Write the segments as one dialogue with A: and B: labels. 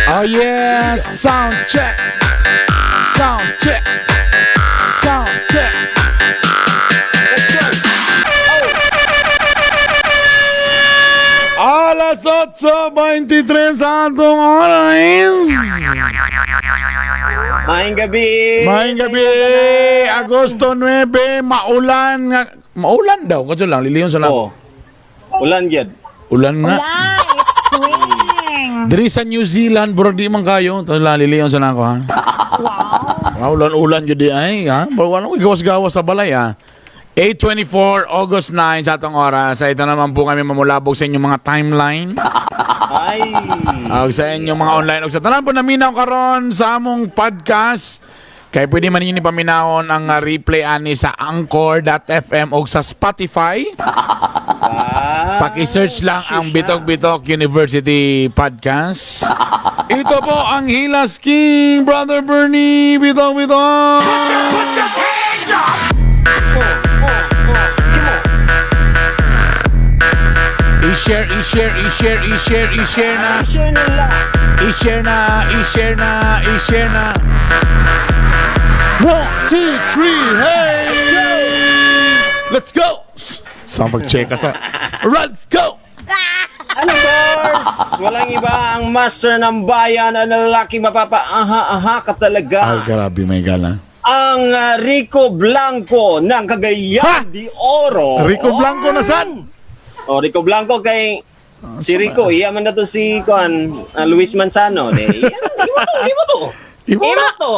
A: Oh yeah, sound check. Sound check. Sound check.
B: Let's go.
A: Alas 8:23 sa atong oras.
B: Maayong gabi.
A: Maayong gabi, Agosto 9, maulan nga. Maulan daw, kasi lang, liliyon sa lang.
B: Oh. Ulan gyud.
A: Ulan nga.
C: Ulan, it's swing.
A: Diri sa New Zealand, bro, di man kayo. Ito lang, liliyon sa lang ako, ha?
C: Wow.
A: Wow, ulan-ulan yun di ay, ha? Wala ko gawas-gawas sa balay, ha? 8:24, August 9 sa atong oras. Ito naman po kami mamulabog sa inyong mga timeline.
B: Ay.
A: Og sa inyong mga online. Og sa tanan po naminaw karon sa among podcast. Kay pwede man ninyo paminawon ang replay ani sa anchor.fm o sa Spotify.
B: Ah.
A: Paki-search lang ang Bitok Bitok University Podcast. Ito po ang Hilas King, Brother Bernie, Bitok Bitok! I-share, i-share, i-share, i-share, i-share na.
B: Share nila.
A: I-share na, i-share na, i-share na. One, two, three, hey! Let's go! Sa pag-check sa. Let's go!
B: Ano, course? Walang iba ang master ng bayan, ang lalaking mapapa aha aha ka talaga.
A: Ay, grabe, may gala.
B: Ang Rico Blanco ng Cagayan
A: Ha?
B: de Oro.
A: Rico Blanco na san?
B: Oh, Rico Blanco kay si Rico, iya man na to si kuan Luis Manzano. De, iya, imo to, imo to.
A: Imo
B: Imo
A: na.
B: to.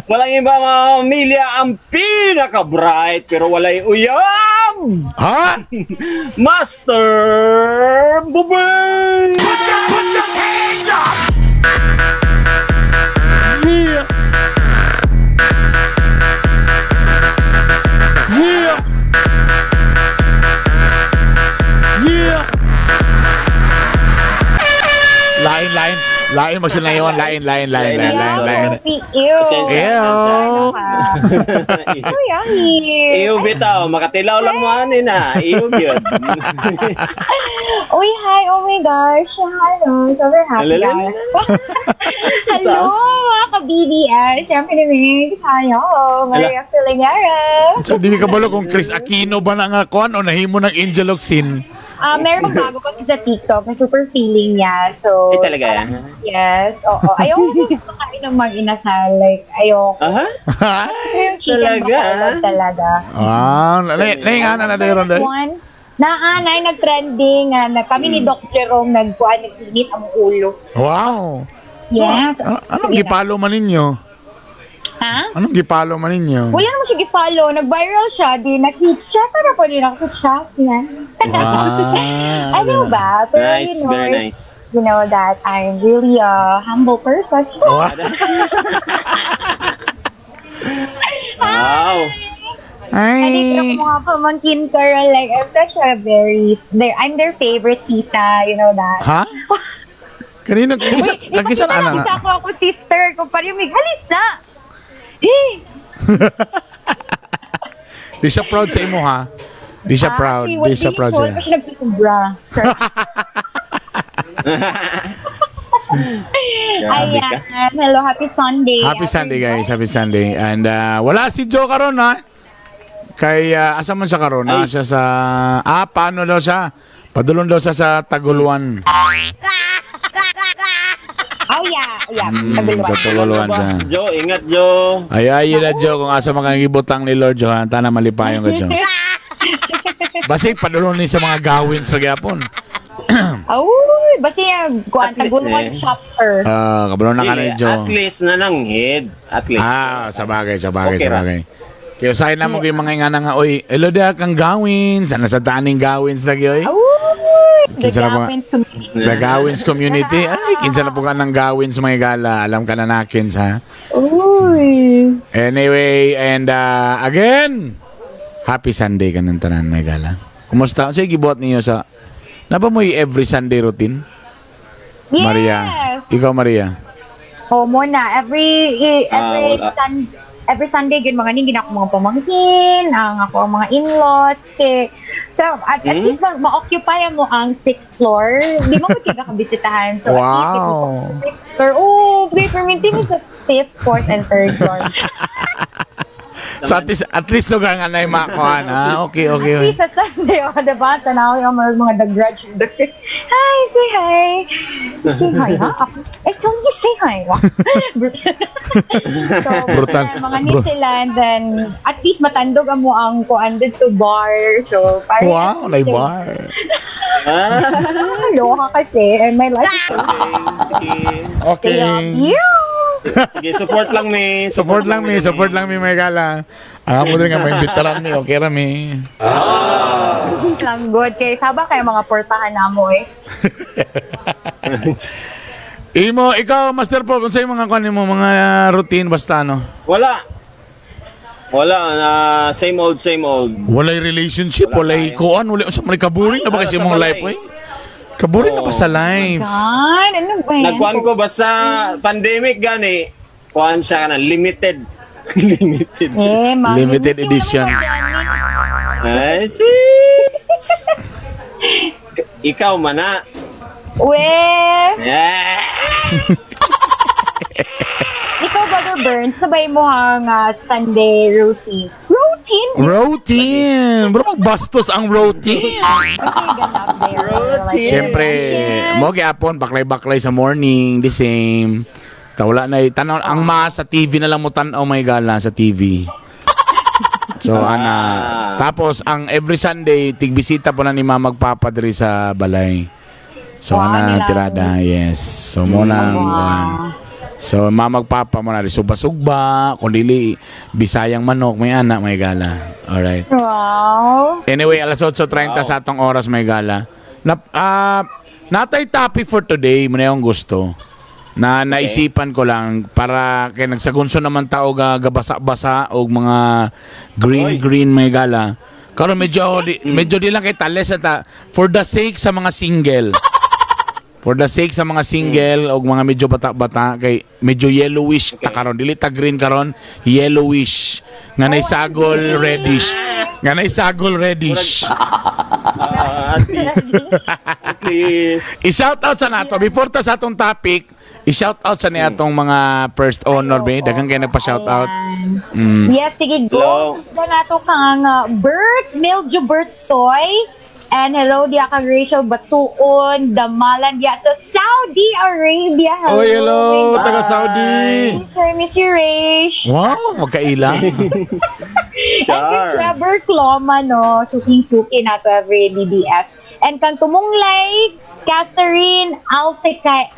B: Walang iba, mga pamilya, ang pinaka-bright pero walay uyab.
A: Ha?
B: Master Bubay!
A: Yeah! Yeah! Yeah! Lain, lain. Lain magsinayon. Lain, lain, lain, lain, lain, lain.
C: Ew.
B: Pasensya.
A: Ew.
C: Oh, yummy.
B: Iyo bitaw, makatilaw lang mo ani na. Iyo gyud.
C: Uy, hi. Oh my gosh. Hello. Super happy.
B: Alala,
C: ah. Hello, mga ka-BBS. Siyempre namin, tayo. Maria Filingera.
A: So, di mi kabalo kung Kris Aquino ba na nga kon o nahimo ng Angel Locsin.
C: Ah, meron bago kasi sa TikTok na super feeling niya. So,
B: Ay, talaga?
C: parang, yes. Oo. Ayoko kasi kumakain ng mag-inasal. Like, ayoko.
B: Aha?
C: Kasi yung chicken
B: Talaga,
C: bacolod
B: ah?
C: talaga.
A: Ah, nainga na na ron dahil.
C: One, na anay nag-trending na kami ni Doc Jerome nagkuan, nag-init ang ulo.
A: Wow.
C: Yes.
A: Anong gipalo man ninyo?
C: Ha?
A: Anong gipalo man ninyo?
C: Wala naman siya gi-follow. Nag-viral siya. Di na-hit siya. Para po din ako siya.
A: Wow.
C: Ano ba? Pero
B: Nice,
C: you know,
B: very nice.
C: You know that I'm really a humble person.
A: Wow.
B: Wow.
C: I think
A: Ay.
C: ako mga pamangkin ko, like, I'm such a very, I'm their favorite tita, you know that.
A: Ha? Kanino? Kisa,
C: Uy,
A: kisa
C: ipakita
A: na
C: lang
A: na.
C: isa ko ako sister ko pa rin, halisa! Hey!
A: Di siya proud sa imo ha. Di siya proud.
C: Ay,
A: Di siya proud
C: sa
A: sa
C: Kasi nagsusubra.
B: Grabe ka.
C: Ayan. Hello, happy Sunday.
A: Happy Sunday, guys. Happy Sunday. And wala si Joe karon ha. Kay asa man siya karon? Na
B: Ay.
A: siya sa paano daw siya? Padulong daw siya sa Taguluan.
C: Oh, yeah. Oh, yeah. Taguluan.
A: Sa Taguluan siya.
B: Joe, ingat Joe.
A: Ay, ay, na Joe, kung asa man kang gibutang ni Lord Joe, ha? Tana malipayon ka, Joe. Basi padulong ni sa mga gawin sa gyapon.
C: Oh, basta yung kuan, Taguluan
B: eh.
C: chapter.
A: Ah, kabalo na ka ni
B: Dili,
A: Joe.
B: at least nananghid. At least.
A: Ah, sa bagay, sa bagay,
B: Okay
A: sa
B: ra.
A: bagay. Kaya usahin na mo yung mga nga na nga, oy, hello da kang gawins. Sana sa taning gawins lagi, oy.
C: Oh, the
A: Kinsa na po nga?
C: Gawins community.
A: The Gawins community. Ay, kinsa na po ka ng Gawins mga gala. Alam ka na nakins, ha?
C: Uy.
A: Anyway, and again, happy Sunday ka ng tanan, mga gala. Kumusta? Sige, gibuhat ninyo sa. Napa mo yung every Sunday routine?
C: Yes.
A: Maria. Ikaw, Maria.
C: Oh, mo na. Every
B: Ah, wala.
C: Every Sunday gyud mga ningin ako mga pamangkin, ang ako ang mga in-laws kay So, at least ma-occupy mo ang sixth floor. Di mo mo ka kabisitahan. So, at least, if you sixth floor, oh, okay, perminti mo sa fifth, fourth, and third floor.
A: So at least lugar nga na yung makuha na. Okay.
C: At least sa Sunday, oh, diba? Tanaw yung mga The Grudge. Hi, say hi. Say hi, ha? I told you say hi. So,
A: Brutal.
C: mga need sila and then at least matandog amo ang kuan dito bar. So, parang
A: Wow, na bar.
B: Ah,
C: Loka kasi and my life is so
B: okay, sige.
A: Okay.
C: Yeah.
B: Sige, support lang mi.
A: Support lang mi, may gala. Ang amo din nga may imbitaran mi, okay ra mi.
C: Lang good kay saba kay mga portahan namo eh.
A: Imo, ikaw, Master Pop, unsay mga kuan nimo, mga routine basta ano?
B: Wala. Wala, same old, same old.
A: Walay relationship,
B: Wala
A: walay
B: tayo.
A: kuan, walay unsa man, kaboring na ba kasi
B: Wala sa
A: imong
B: balay.
A: life oy? Kaboring na ba sa life?
C: God, ano ba yan?
B: Nagkuan ko basta pandemic gani. Kuan siya na limited. Limited.
C: Eh, ma'am,
A: Limited
C: miss you
A: edition.
C: naman, pandemic.
B: Ay, sis. Ikaw man na.
C: We,
B: Yeah.
C: ikaw, Brother Burns, sabay mo ang Sunday routine. Routine?
A: Routine. Bro, magbastos ang routine.
C: Okay, ganap there.
B: Routine.
A: Siyempre, mo gyapon baklay-baklay sa morning, the same. Ta wala na tanaw ang mass sa TV na lang mo tan-aw, may gala, sa TV. So ana, tapos ang every Sunday tigbisita po na ni Mama magpapa diri sa balay. So
C: Wow,
A: ana
C: nila.
A: tirada, yes. So mo na ang kuan. So mama magpapa mo na rin sugba-sugba, kung dili Bisayang manok may ana may gala. Alright.
C: Wow.
A: Anyway, alas 8:30 sa atong oras, may gala. Na, natay topic for today, mo na yung gusto. Na naisipan ko lang para kay nagsagunso naman tao ga gabasa-basa og mga green
B: Oy.
A: green, may gala. Karon medyo di lang kay tales ta for the sake sa mga single. For the sake sa mga single og mga medyo bata-bata kay medyo yellowish ta karon, dili ta green karon, yellowish nga nay sagol reddish. Nga nay sagol reddish.
B: Ah, at least. At least.
A: I-shout out sa nato before ta sa atong topic, i-shout out sa ni atong mga first honor be. Daghan kay nagpa-shout out.
C: Ayan. Yes, sige, go.
B: Hello.
C: Sundan nato kang Bert, Miljo Bert Soy. And hello diya kang Rachel Batuon, Damalan diya sa Saudi Arabia. Hello.
A: Oy, hello, taga Saudi.
C: Miss Miss you, Rach.
A: Wow, magkaila.
C: And kay
B: Sure.
C: Trevor Cloma, no, suking-suki nato every DDS. And kang Tumunglay, Catherine Althea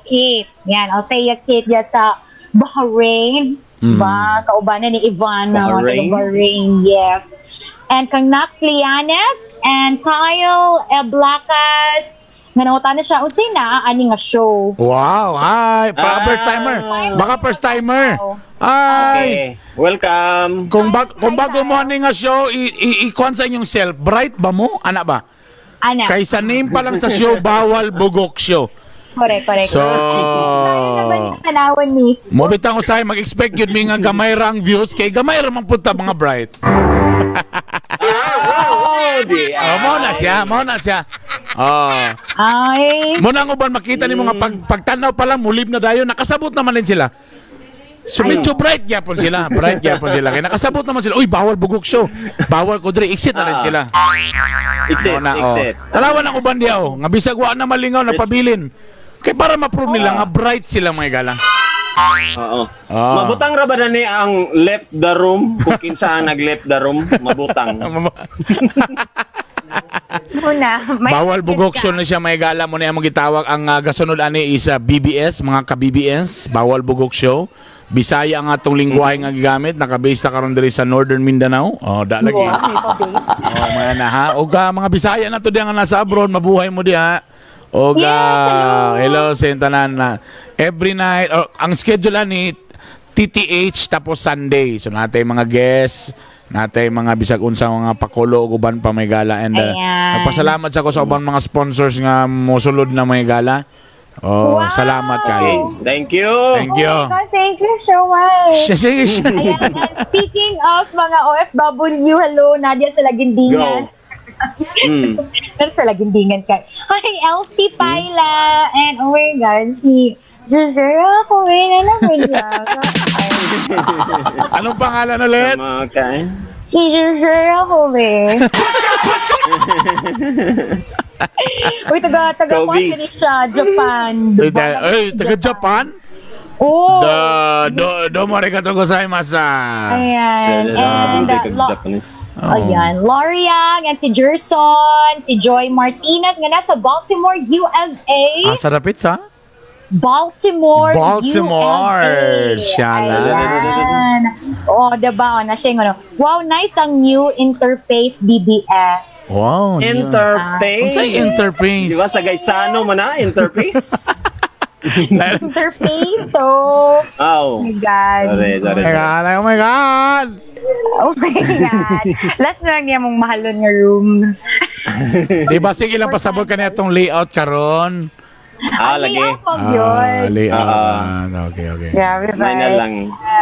C: Kate. Yan, Althea Kate yan sa Bahrain. Ba, kaubanan ni Ivana.
B: Bahrain?
C: Taga Bahrain, yes. And kang Nax Lianes and Kyle Eblacas. Nga nangutana siya, unsay naa ani nga show?
A: Wow, hi. Baka first timer. Baka first timer. Ay.
B: Okay. Welcome.
A: Kung bago mo ani nga show, i-kuan sa inyong self, bright ba mo? Ana ba?
C: Ana,
A: Kay sa name pa lang sa show, Bawal Bugok Show.
C: Correct, correct.
A: So,
C: Kaya naman sa tanawon ni.
A: Mo bitang usahay mag-expect yun mi nga gamay ra ang views kay gamay ra man punta mga bright.
B: Oh, di.
A: Oh, mo na siya, mo na siya. Oh.
C: Ay.
A: Mo na ang uban makita nimo nga pagtanaw pa lang mulib na dayon, nakasabot naman din sila. So medyo bright gyapon sila, bright gyapon sila. Kay nakasabot naman sila. Uy, Bawal Bugok Show. Bawal ko diri, exit na rin sila.
B: Exit,
A: Mo na, oh.
B: exit.
A: Tanawan ang uban diha oh. Nga bisag wa na malingaw na pabilin. Kay para ma-prove nila nga bright sila, mga gala.
B: Oo.
A: Ah.
B: Mabutang ra ba na ni ang left the room? Kung kinsa ang nag-left the room, mabutang.
C: Muna. May
A: Bawal Bugok
C: ka.
A: Show na siya, may gala mo na among gitawag ang gasunod ani is BBS, mga ka-BBS, Bawal Bugok Show. Bisaya ang atong lingwahe nga gigamit, nakabase ta karon diri sa Northern Mindanao. Oh, da lagi.
C: Wow, may pa-base.
A: Oh, mga na ha. Og mga Bisaya na to diha nga nasa abroad, mabuhay mo diha. Og
C: Yes,
A: hello sa tanan na every night oh, ang schedule ani TTH tapos Sunday. So natay mga guests, natay mga bisag unsa mga pakulo ug uban pa may gala and
C: Ayan.
A: nagpasalamat sa ko sa uban mga sponsors nga mosulod na may gala. Oh,
C: Wow.
A: salamat
B: Okay.
A: kayo.
B: Thank you.
A: Thank you.
C: Oh my God, thank you so much.
A: Sige, sige.
C: Ayan, and speaking of mga OFW, hello, Nadia sa Lagindingan.
B: Go.
C: Pero sa lagindingan ka. Hi, Elsie Paila. And oh my God, si Jujura ako eh. Alam mo niya. Ay,
A: Anong pangalan ulit?
B: Mga kain.
C: si Jujura ako eh. Uy, taga
B: Kobe.
C: kwan ni siya, Japan.
A: Uy, taga Japan?
C: Oh.
A: Do, do, domo arigatou gozaimasu.
C: Ayan. And,
B: Japanese.
C: Ayan. Loriang and si Gerson, si Joy Martinez, nga nasa Baltimore, USA.
A: Ah, sarap pizza?
C: Baltimore,
A: Baltimore.
C: USA.
A: Shala.
C: Ayan. Oh, diba? Oh, na siya yung ano. Wow, nice ang new interface BBS.
A: Wow.
B: Interface.
A: Unsay interface?
B: Di ba sa Gaisano man na interface?
C: Interface, oh.
B: Aw.
C: Oh my God.
B: Sorry,
A: Oh
B: sorry.
A: my God, oh my God.
C: Oh my God. Last na lang niya mong mahalon nga room.
A: Di ba, sige lang, pasabot ka na itong layout karon.
B: Ah, lagi.
C: Layout mo yun.
A: Ah, layout.
B: Ah.
A: Okay, okay.
C: Grabe ba?
B: May na lang.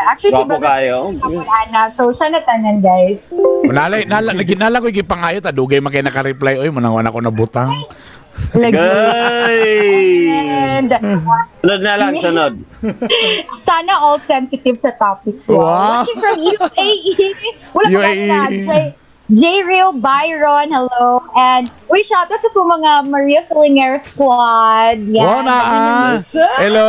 C: Actually, si
B: Gwapo
C: Baga
B: kayo.
C: Ana. So, siya na tanan, guys.
A: Nalay, nala, nala ko gipangayo ta dugay man kay naka-reply oy manang wala ko nabutang.
C: Lagi.
B: Gay!
C: And
B: Sunod na lang, sunod.
C: sana all sensitive sa topics. Wow.
A: Wow.
C: Watching from UAE. Wala pa
A: UAE.
C: na. J. Real Byron, hello. And we shout out sa po mga Maria Filingera squad. Yan.
A: Wow na. Ah. Hello.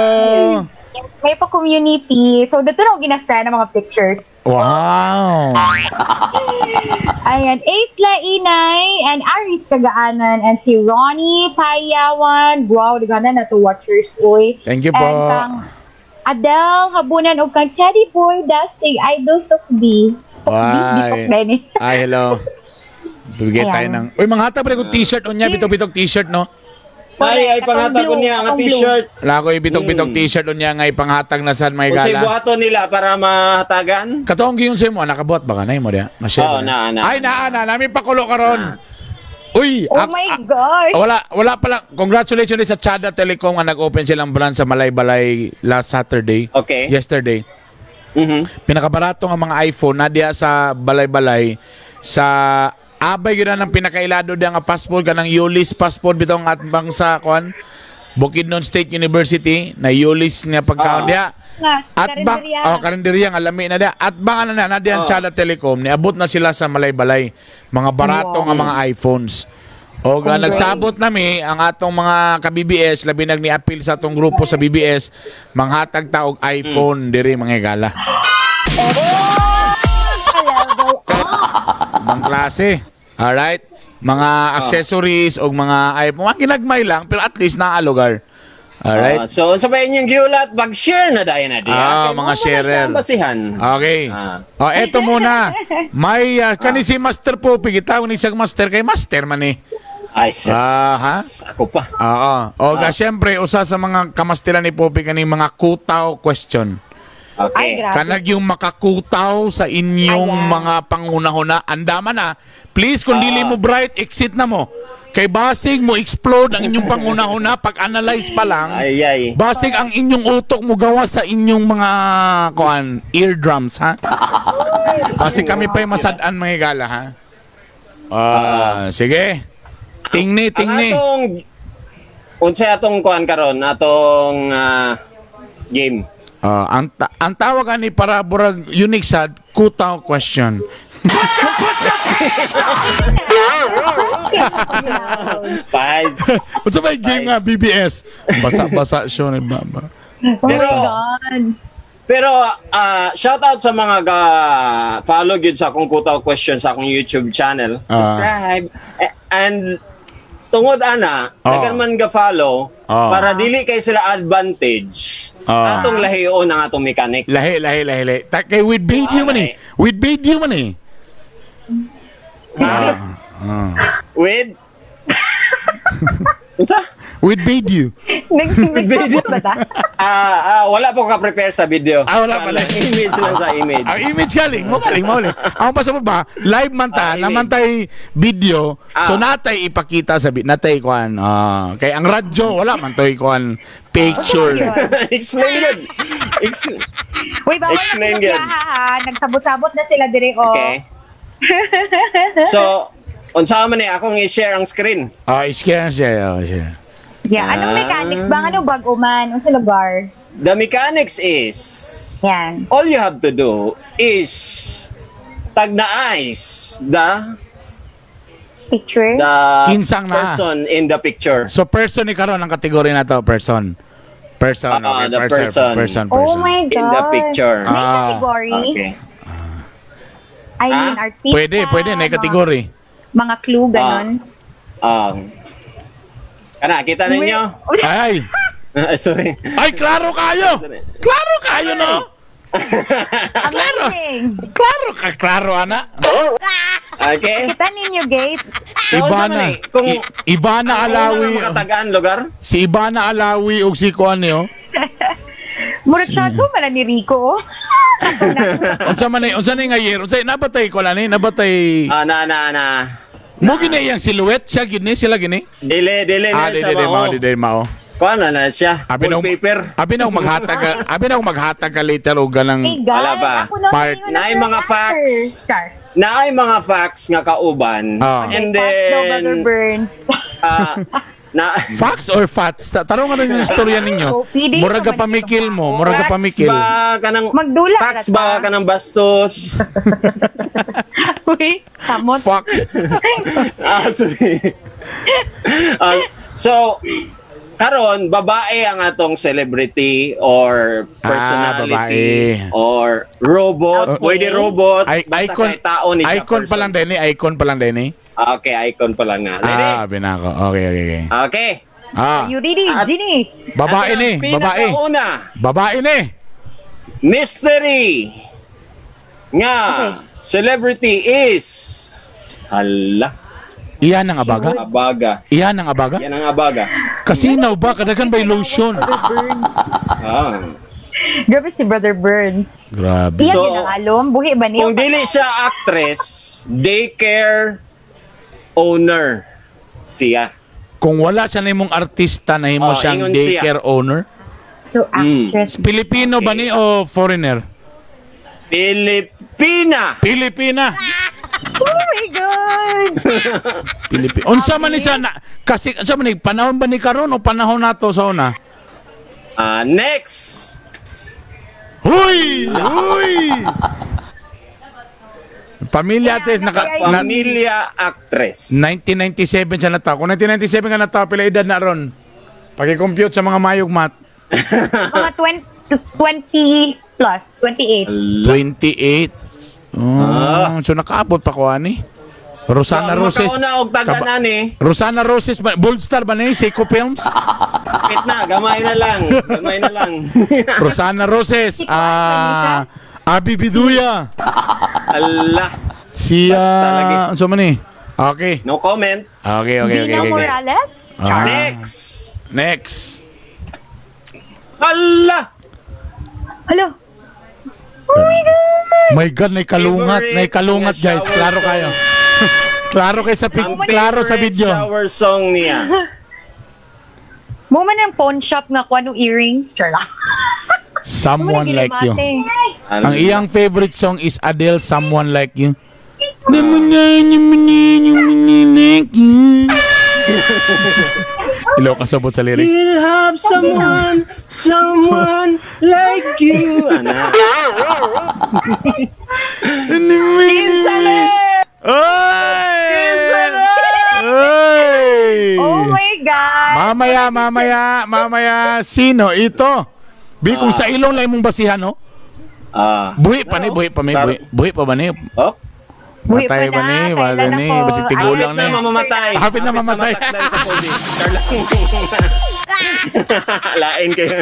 C: May pa community. So, dito na ako ginasend ang mga pictures.
A: Wow.
C: Ayan, Ace Lainay and Aris Kagaanan and si Ronnie Payawan. Wow, gana na to watchers, uy.
A: Thank you po.
C: And kang Adele Habunan ug kang Teddy Boy Dasig Idol Tukbi. Tukbi,
A: Why?
C: di tukbi ni.
A: Ay, hello. Bibigay
C: Ayan.
A: tayo ng... Uy, manghatag pa rin kong t-shirt unya, bitog-bitog t-shirt, no?
B: Ay, ay,
C: Katong
B: panghatag ko
C: blue,
B: niya ang
C: katong blue.
B: t-shirt.
A: Wala ko bitog-bitog t-shirt unya nga ipanghatag na san may
B: Unsay
A: gala.
B: buhaton nila para mahatagan?
A: Katong giyon sa mo, nakabuhat ba ka na mo diya? Ma-share
B: Oo,
A: ba
B: na, na.
A: Ay, naa, na. Namin pakulo karon. Uy,
C: Oh my gosh.
A: Wala, wala pala. Congratulations din sa Chada Telecom nga nag-open silang branch sa Malaybalay last Saturday.
B: Okay.
A: Yesterday. Pinakabarato nga mga iPhone na diya sa Balay-Balay sa abay gyud na ng pinakailado diya nga passport kanang Yulis passport bitaw nga atbang sa kuan Bukidnon State University na Yulis nga pagkaon
B: Ah.
A: diya.
C: Nga,
A: At bang
C: karinderya.
A: oh karinderya nga lami na diya. At bang ano na na diyan
B: Oh.
A: Chada Telecom niabot na sila sa Malaybalay mga barato nga mga iPhones. O ga nagsabot nami ang atong mga ka-BBS labi nag ni-appeal sa atong grupo sa BBS manghatag ta og iPhone diri mga gala.
C: Level up.
A: Ibang klase. Alright? Mga accessories o mga iPhone. Mga ginagmay lang, pero at least naa lugar. Alright?
B: Ah, so, sa pa inyong giulat, mag-share na dayon na diya.
A: Ah,
B: Kay
A: mga
B: mo man na
A: sharer.
B: siya ang basihan.
A: Okay.
B: Ah.
A: Oh, eto muna. May kani si Master Popi gitawag ni siyang Master kay Master man eh.
B: Ay, sus.
A: Ah, ha?
B: Ako pa.
A: Oo. O ga syempre usa sa mga kamastilan ni Popi kani mga kutaw question.
B: Okay.
C: Ay, grabe.
A: Kanag yung makakutaw sa inyong
C: Ayan.
A: mga pangunahuna, andama na. Please, kung dili mo bright, exit na mo. Kay basig mo explode ang inyong pangunahuna pag analyze pa lang.
B: Ay, ay.
A: Basig ang inyong utok mo gawa sa inyong mga kuan eardrums ha. Basig kami pa'y masadaan mga gala ha. Ah, sige. Tingni,
B: Ang
A: tingni.
B: atong unsay atong kuan karon atong game.
A: Ah, ang tawag ani para burag unique sad kutaw question.
B: Five.
A: Unsa may game nga BBS? Basa-basa siya ni baba.
C: Oh my
B: Pero-
C: God.
B: Pero shout out sa mga ga follow gyud sa akong kutaw question sa akong YouTube channel. Subscribe. And tungod ana, daghan man ga follow para dili kay sila advantage. Atong lahion ang atong mechanic.
A: Lahi, lahi, lahi, lahi. Kay with video man eh. With video man eh.
B: Ha? With Unsa?
A: With video.
C: Nag-video ba ta?
B: Ah, wala po ka-prepare sa video.
A: Ah, wala pala.
B: Image lang sa image.
A: Ang image galing, mo galing, mo galing. Ang basta mo ba, live man ta,
B: Ah, image.
A: naman tay video, so natay ipakita sa natay kuan. Kay ang radyo wala man toy kuan picture.
B: Explain good.
C: Uy, bawal na
B: Explain
C: sila
B: good.
C: ha. Nagsabot-sabot na sila dire oh.
B: Okay. So, Unsa man ni akong i-share ang screen.
A: Ah, i-share siya. Oh, share.
C: Yeah, anong
B: Ah.
C: mechanics ba? Ano bago man? Unsa lugar?
B: The mechanics is
C: Yan.
B: All you have to do is tagnaais the
C: Picture?
B: the
A: Kinsang na.
B: person in the picture.
A: So person ni karon ang kategory na to, person. Person,
B: Ah,
A: okay,
B: the
A: person,
B: person.
A: person,
C: Oh
A: person.
C: my God.
B: In the picture.
C: May
A: Ah.
C: category?
B: Okay.
C: I mean,
B: Ah?
C: artista.
A: Pwede, pwede, na category.
C: Mga clue, ganon.
B: Kana kita ninyo?
A: Ay.
B: Sorry.
A: Ay, klaro kayo. Klaro kayo, no? Klaro.
C: Amazing.
A: Klaro ka, klaro ana.
B: Okay.
C: Kita ninyo, guys.
B: So, unsa man
A: Ibana.
B: eh, kung
A: Ibana
B: ang una
A: Alawi.
B: nga makatagaan lugar?
A: Si Ivana Alawi ug si kuan niyo.
C: Murag siya ko, man ni Rico. Oh.
A: Unsa man ni unsa ni nga year? Unsa nabatay ko lang ni nabatay.
B: Ah, na na na.
A: Mo gini iyang silhouette siya gini sila gini.
B: Dili, dili
A: Ah,
B: na
A: di
B: siya
A: di di mao
B: mao.
A: di di mao.
B: Kuan na na siya.
A: Abi na
B: Wallpaper.
A: abi na maghatag ka later og ganang
C: Hey, guys.
B: Wala pa.
C: Ako no,
A: Part.
C: ingon na
B: Naay
C: first
B: mga
C: answer.
B: facts.
C: Char.
B: Naay mga facts nga kauban.
A: Ah.
B: And
C: Okay, facts daw, Brother
B: then
C: Burns.
B: ah, na
A: Facts or fats? Tarong ano yung istorya ninyo?
C: Oh, pwede
A: Murag ka
C: naman
A: pamikil mo, murag ka
B: facts
A: pamikil.
B: ba kanang
C: Magdula
B: facts
C: ra
B: ba
C: ta.
B: kanang bastos?
C: Uy, kamot.
A: Facts.
B: Ah, sorry. Ah, so karon babae ang atong celebrity or personality
A: Ah, babae.
B: or robot,
C: Okay.
B: pwede robot,
A: Ay,
B: basta
A: icon,
B: kay tao ni siya
A: icon pa
B: person.
A: lang din eh, icon pa lang din eh.
B: Okay, icon pa lang na. Ready?
A: Ah, binako. Okay.
B: Okay.
A: Ah,
C: You ready, Ginny?
A: babae
B: Ato
A: ni,
B: ang
A: babae.
B: pinakauna,
A: Babae ni.
B: mystery nga celebrity is, hala,
A: Iyan ang abaga?
B: abaga.
A: Iyan ang abaga?
B: Yan ang abaga.
A: Kasinaw ba? Kadagan ba yung lotion?
C: Brother Burns.
B: Ah.
C: Grabe si Brother Burns.
A: Grabe.
C: Iyan
B: So,
C: so, ang alom. Buhi ba niyo?
B: Kung dili siya actress, daycare owner siya.
A: Kung wala siya na imong artista na imo
B: Oh,
A: siyang
B: ingon siya.
A: daycare owner.
C: So, actress.
A: Pilipino ba ni o foreigner?
B: Pilipina.
A: Pilipina.
C: Oh my God!
A: Pilipina. Unsa man ni siya na, kasi unsa man ni panahon ba ni karon o panahon nato sa una?
B: Ah, next.
A: Huy! Huy! Pamilya ate naka na,
B: Pamilya actress.
A: 1997 siya nataw. Kung 1997 ka nataw, pila edad na ron? Paki-compute sa mga mayog mat.
C: Mga 20, 20 plus, 28.
A: 28. Oh, so nakaabot pa ko ani. Rosana
B: So, ang
A: Roses.
B: makauna og taga ni,
A: Rosana Roses, Bold Star ba ni? Seiko Films?
B: Kapit na, gamay na lang. Gamay na lang.
A: Rosana Roses.
C: Si Kuan,
A: Ah, Abi Biduya.
B: Allah.
A: Si,
B: Basta lagi.
A: so man eh. Okay.
B: No comment.
A: Okay,
C: Gina
A: okay.
C: Morales?
A: Ah.
B: Next.
A: Next.
B: Allah.
C: Hello. Oh my God!
A: My God, naikalungat,
B: Favorite
A: naikalungat
B: nga
A: guys.
B: shower
A: Klaro
B: song.
A: kayo. Klaro kay sa
B: Ang
A: klaro sa
B: favorite
A: video.
B: shower song niya.
C: Mo man ang pawn shop nga kuno earrings, char lang.
A: Someone Like You.
B: Allah.
A: Ang iyang favorite song is Adele, "Someone Like You." Ilo kasabot sa lyrics.
B: You'll have someone, someone like you. Ana. Insane!
A: Oy!
B: Insane!
A: Oy!
C: Oh my God!
A: Mamaya, mamaya, mamaya, sino ito? Bi, kung sa ilong lang imong basihan, no?
B: Ah.
A: Buhi pa ni, buhi pa ni, buhi, buhi pa ba ni?
B: Oh.
C: Buhi
A: Patay
C: pa
A: ba
C: na,
A: ni?
C: kailan
A: Patay ni,
C: ako?
A: basi tigulang
B: Hapit
A: ni.
B: na mamamatay.
A: Hapit na mamatay.
B: Matakdan sa COVID. Char lang. Lain kayo.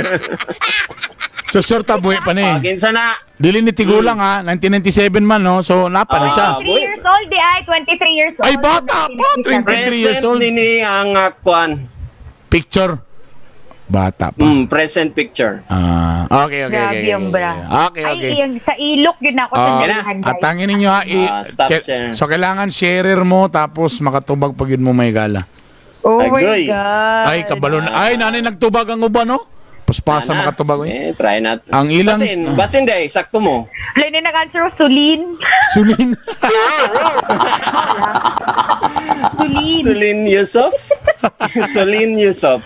A: So sure ta buhi pa ni.
B: Ah, kinsa na?
A: Dili ni tigulang ha, 1997 man no. So napa na siya.
B: Ah,
C: 23 years old, di ay. 23 years old.
A: Ay, bata pa, 23 years
B: Present
A: old.
B: ni ang kwan.
A: Picture. Bata pa.
B: Present picture.
A: Ah, okay,
C: Grabe
A: okay,
C: yung bra.
A: Okay.
C: Ay, yung, sa ilok yun ako sa
A: Ah,
C: nalihan, guys.
A: At tangin ninyo ha,
B: Ah, stop share.
A: so kailangan sharer mo tapos makatubag pag yun mo may gala.
C: Oh my
B: Agoy.
C: God.
A: Ay, kabalon. Ay, nanay nagtubag ang uban no. Paspasa
B: Ana.
A: makatubag. Oy.
B: Eh, try not.
A: Ang ilang
B: Basin, basin day, sakto mo.
C: Wala na nag-answer ko, Sulin.
A: Sulin.
B: Yusulin Yusuf? Yusulin Yusuf.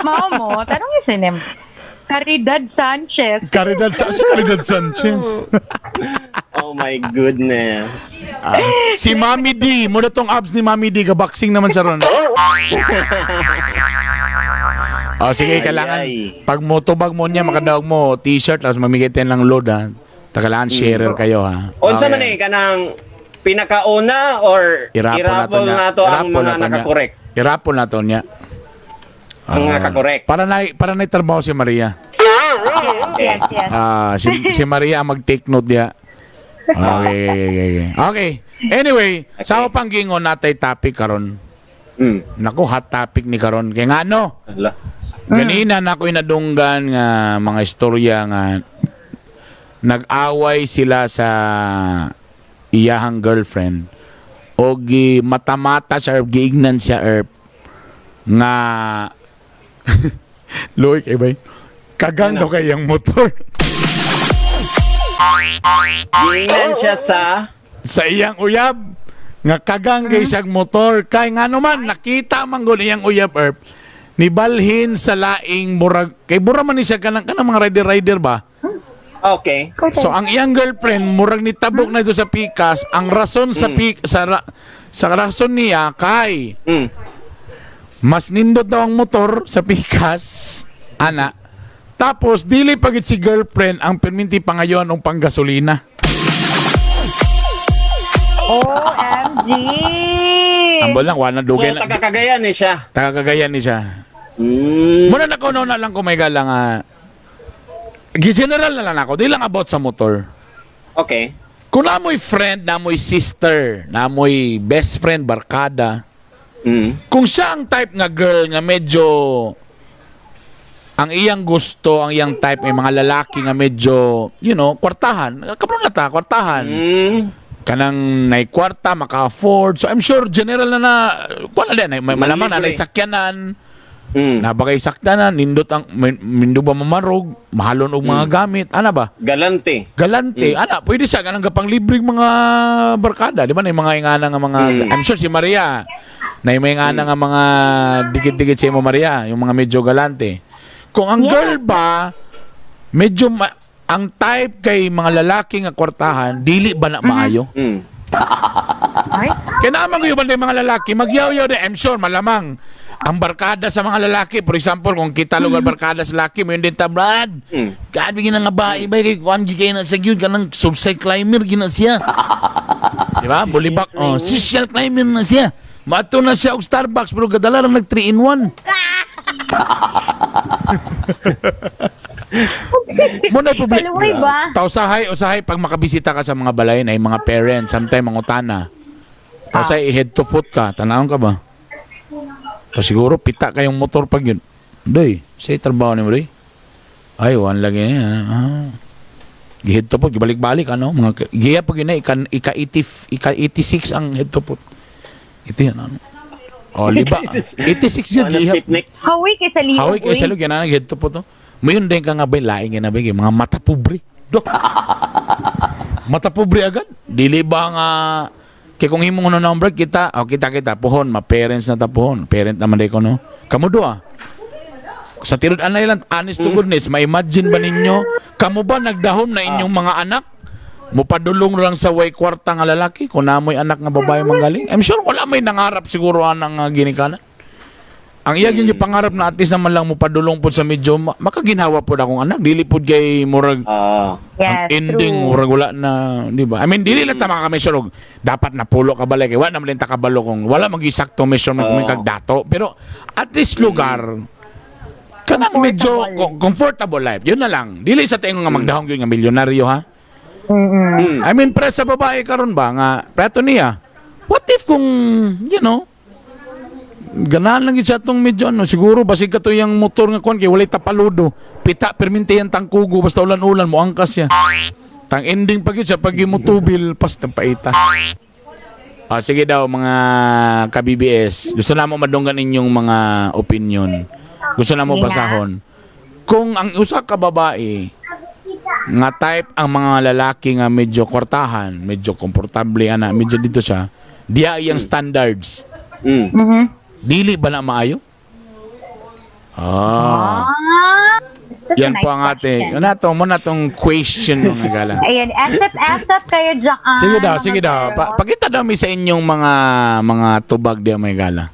C: Mao mo, tanong yung sinem. Caridad Sanchez.
A: Caridad, si Caridad Sanchez.
B: Oh my goodness.
A: Ah, si Mami D, muna tong abs ni Mami D, kaboxing naman sa ron. Oh, sige,
B: Ay,
A: kailangan
B: ay.
A: pag mo tubag mo niya, makadawag mo t-shirt tapos mamigay tayo ng load ha. Kailangan sharer kayo ha.
B: Unsa man eh kanang pinakauna or
A: Irapol nato
B: irapol
A: niya.
B: nato ang
A: Irapol
B: mga
A: nato niya.
B: nakakorek?
A: Irapol nato niya.
B: Ang
A: Ah,
B: nakakorek.
A: para na trabaho si Maria.
C: Yes.
A: Ah, si Maria ang mag-take note diya. Okay. Okay. Anyway, sa pang gingon natay topic karon. Nako, hot topic ni karon. Kay ngano?
B: Ala.
A: Ganina na ako inadunggan nga mga istorya nga nag-away sila sa iyahang girlfriend o gi mata-mata siya or giignan siya erp nga luoy kay bay kagang daw kay iyang motor.
B: Giingnan siya sa
A: Sa iyang uyab nga kagang kay siyang motor kay ngano man nakita man gud iyang uyab erp nibalhin sa laing murag kay mura man ni siya kanang kanang mga rider rider ba. So ang iyang girlfriend murag nitabok na ito sa pikas, ang rason sa pik sa ra- sa rason niya kay mas nindot daw ang motor sa pikas ana. Tapos dili pagit si girlfriend ang perminti pangayon og panggasolina.
C: OMG!
A: Ambol lang wala
B: So
A: dugay na.
B: taga Cagayan ni siya.
A: Taga Cagayan ni siya. Muna na ko na lang kung may galang general na lang ako, di lang about sa motor. Kung namoy friend, namoy sister, namoy best friend, barkada, kung siya ang type nga girl nga medyo ang iyang gusto, ang iyang type ay mga lalaki nga medyo, kwartahan. Kabron na ta, kwartahan. Kanang nay kwarta, maka-afford. So I'm sure general na na, kuan na din, may malamang na
B: Manlibre.
A: nay sakyanan. Nabagay sakyanan, nindot ang mindo ba mamarog, mahalon og mga gamit, ana ba?
B: Galante.
A: Galante, ana, pwede siya kanang gapang libreng mga barkada, di ba? Na mga ingana nga mga I'm sure si Maria, na may ingana nga mga dikit-dikit sa imo Maria, yung mga medyo galante. Kung ang girl ba medyo ang type kay mga lalaki nga kwartahan, dili ba na maayo?
C: Ay,
A: Kaya naman ko yung mga lalaki, magyaw-yaw din. I'm sure, malamang, ang barkada sa mga lalaki, for example, kung kita lugar barkada sa lalaki, mo yun din ta, Brad. Gaan, bigyan na nga ba, iba, kay kuan, kayo na sa gyud, kanang subside climber, gina siya. Di ba? Bulibak, oh, social climber na siya. Mato na siya og Starbucks, pero kadala lang nag 3 in 1. Mo na problema.
C: Kaluoy ba?
A: Ta usahay, usahay pag makabisita ka sa mga balay na yung mga parents, sometimes mangutana. Ta usahay head to foot ka, tanawon ka ba? Ta siguro pita kayong motor pag yun. Doy, say trabaho ni mo doy. Ay, wan lagi niya. Ah. Head to foot, gibalik-balik ano, mga giya pag yun na ika ika 80, ika 86 ang head to foot. Ito yan ano. Oh, liba. 86 yun,
B: Ano,
A: giya.
B: stiff neck?
C: Hawi kay sa liog.
A: Hawik kay
C: uy.
A: sa lugar na head to foot. Oh. Mayon din ka nga ba laing nga na ba mga mata pobre. Do. Mata pobre agad. Dili ba nga kay kung imong ano number kita, oh, kita kita pohon, ma parents na ta pohon. Parent naman day ko no. Kamo duha. Sa tirod anay lang, honest to goodness, ma-imagine ba ninyo kamo ba nagdahom na inyong mga anak? Mupadulong lang sa way kwarta nga lalaki kung namoy anak nga babae manggaling. I'm sure wala may nangarap siguro anang ginikanan. Ang iya yung pangarap na at least naman lang mupadulong pod sa medyo makaginhawa pod akong anak dili pod kay murag ang
C: Yes,
A: ending
C: true.
A: murag wala na, di ba? I mean, dili lang ta maka-measure og dapat napulo ka balay kay wala naman din ta kabalo kung wala magi-sakto measurement kung may kag dato, pero at least lugar kanang medyo comfortable life yun na lang, dili sa tingon nga magdahong yun nga milyonaryo ha. I mean, pre sa babae karon ba nga preto niya, what if kung ganahan lang yun siya itong medyo ano, siguro basig ka to yung motor nga kuan kay walay tapaludo. Pita perminti yan tangkugo basta ulan-ulan mo angkas siya. Tang ending pag yun siya pag imutubil pas paita. Ah, sige daw mga ka-BBS, gusto na mo madunggan inyong mga opinion. Gusto na mo
C: Sige nga.
A: basahon. Kung ang usa ka babae nga type ang mga lalaki nga medyo kwartahan, medyo komportable ana, medyo dito siya, diya iyang standards. Dili ba na maayo? Ah.
C: Ah, such a
A: Yan
C: nice
A: po ang ate.
C: question.
A: Ano to, muna tong question, mga gala.
C: Ayan, asap, asap kayo dyan.
A: Sige daw,
C: mga
A: sige daw.
C: girls.
A: Pakita daw mi sa inyong mga tubag diya, may gala.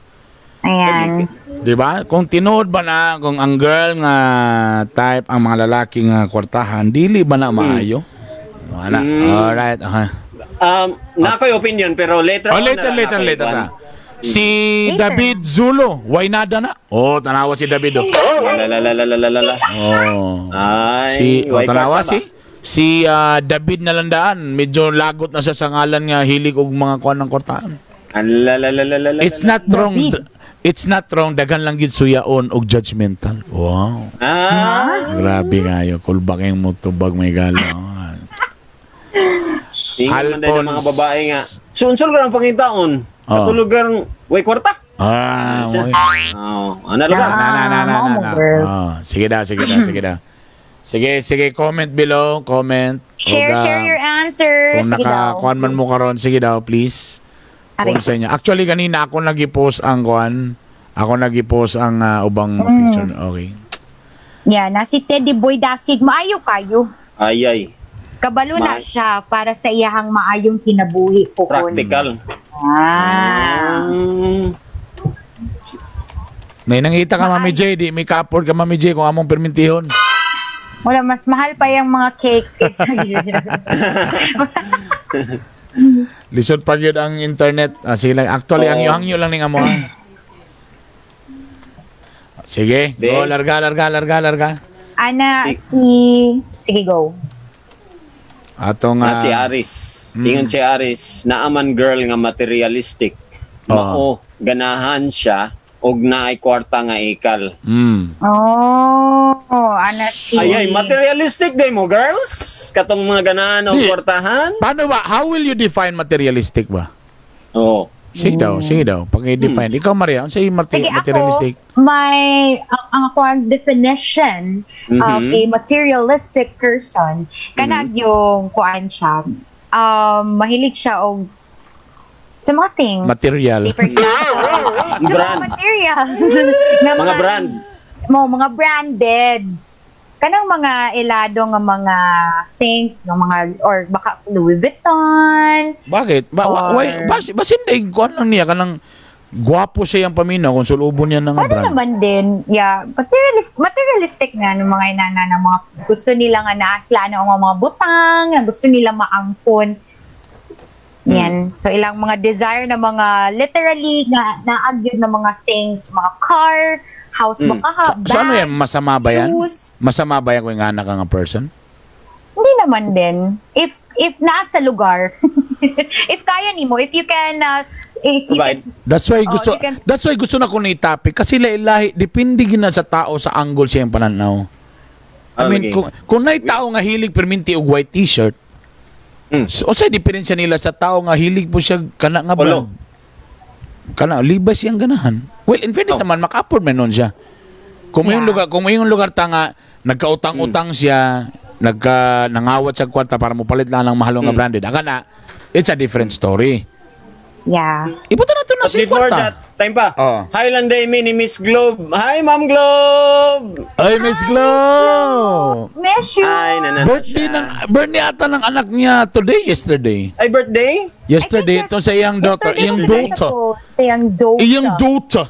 C: Ayan.
A: Di ba? Kung tinuod ba na kung ang girl nga type ang mga lalaki nga kwartahan, dili ba na maayo? Wala. Alright. Okay.
B: Na ako'y opinion pero later
A: Oh,
B: on
A: later,
B: na lang
A: later,
B: ako'y
A: later
B: kuwan.
A: na. Si
C: Later.
A: David Zulo, why nada na? Oh, tanawa si David, oh.
B: La la la la la la la la.
A: Oh.
B: Ay,
A: Si, oh,
B: why
A: tanawa
B: kwarta ba?
A: si si David Nalandaan, medyo lagot na siya sa ngalan nga hilig og mga kuan ng kwartahan.
B: Ala la la la la la.
A: It's not wrong.
C: David.
A: It's not wrong, daghan lang gid suyaon og judgmental. Wow.
B: Ah,
A: Grabe kayo. Kulbak yung mo tubag, may gala.
B: ingon man din ang mga
A: Alphonse.
B: babae nga. So unsol ka ng pangitaon.
A: Oh.
B: Katulog kang way kwarta.
A: Ah,
B: Siya.
A: okay.
B: Oh, ana lugar.
A: Na, na, na, na, na,
C: Mao mo,
A: na.
C: girls.
A: Ah, sige daw, sige daw, sige daw. Sige, sige, comment below, comment.
C: Share,
A: Ug,
C: share your answers.
A: kung
C: Sige daw.
A: nakakuan man mo karon, sige daw, please.
C: Aray.
A: Kung sa inyo. Actually, kanina ako nag-post ang kuan. Ako nag-post ang ubang picture. Okay.
C: Yeah, na si Teddy Boy Dasig, maayo kayo.
B: Ay ay,
C: Kabalo na siya para sa iyahang maayong kinabuhi po.
B: Practical.
C: Ah.
A: May nangita ka, Mami J, di may ka-afford ka, Mami J, kung among permintihon.
C: Wala, mas mahal pa yung mga cakes kaysa
A: Lisod pa gyud ang internet. Ah, sige lang. Actually, ang
B: Oo.
A: hangyo lang ning amo, ah. Sige,
B: Di.
A: go, larga, larga, larga, larga.
C: Ana, Sige, go.
A: Atong
B: Na si Aris. Ingon si Aris, naaman girl nga materialistic.
A: Oo.
B: Mao ganahan siya og naay kwarta nga ikal.
C: Oh, ana si...
B: Ay ay, materialistic day mo girls. Katong mga ganahan og
A: Di.
B: kwartahan.
A: Paano ba? How will you define materialistic ba?
B: Oo.
A: Sige daw, sige daw. Pag i-define. Ikaw, Maria, unsa yung
C: Sige, ako,
A: materialistic?
C: ang ako ang definition of a materialistic person, kanag yung kuan siya, mahilig siya og sa mga things.
A: Material.
C: Say for example, sa mga
B: Brand.
C: materials. Na
B: Mga brand.
C: Mo, mga branded. Kanang mga ilado nga mga things, ng mga, or baka Louis Vuitton.
A: Bakit? Ba, why, basin di, kuan lang niya, kanang gwapo siya yung paminaw kung sulubon niya ng
C: Ano
A: brand.
C: naman din, yeah, materialistic nga ng mga inana ng mga gusto nila nga naasla na ang mga butang, nga gusto nila maangkon. Yan. So ilang mga desire na mga literally nga naagyod na mga things, mga car, house baka ha,
A: So, ano yan?
C: bags,
A: Masama ba yan?
C: shoes.
A: Masama ba yan kung ingana ka nga person?
C: Hindi naman din. If nasa lugar, if kaya nimo, if you can if you
B: Provide.
C: can
A: That's why
C: Oh,
A: gusto
C: you can-
A: that's why gusto na ko ni topic kasi lahi depende gina sa tao sa angle siya yung pananaw. I
B: Ano
A: mean,
B: lagi?
A: kung naay tao nga hilig perminti og white t-shirt, so unsay diferensya nila sa tao nga hilig po siya kana nga
B: Polo.
A: brand? Kana Levi's siyang ganahan. Well, in fairness naman maka-afford man nun siya. Kung may lugar, kung may lugar ta nga nagkautang-utang siya, nagka nangawat sa kwarta para mopalit lang ng mahalo nga branded. Aka na, it's a different story.
C: Yeah.
A: Ibutan nato na
B: But
A: si
B: before
A: kwarta.
B: that, time pa.
A: Oo.
B: Highland Day Mini Miss Globe. Hi, Ma'am Globe!
A: Ay, Miss Glow!
C: Miss you.
B: Ay, nanana
A: Birthday
B: siya.
A: ng birthday ata ng anak niya today, yesterday.
B: Ay, birthday?
A: Yesterday,
C: I think
A: ito sa iyang daughter,
C: yesterday
A: iyang
C: siya
A: daughter.
C: nag-post, sa iyang daughter.
A: Iyang daughter.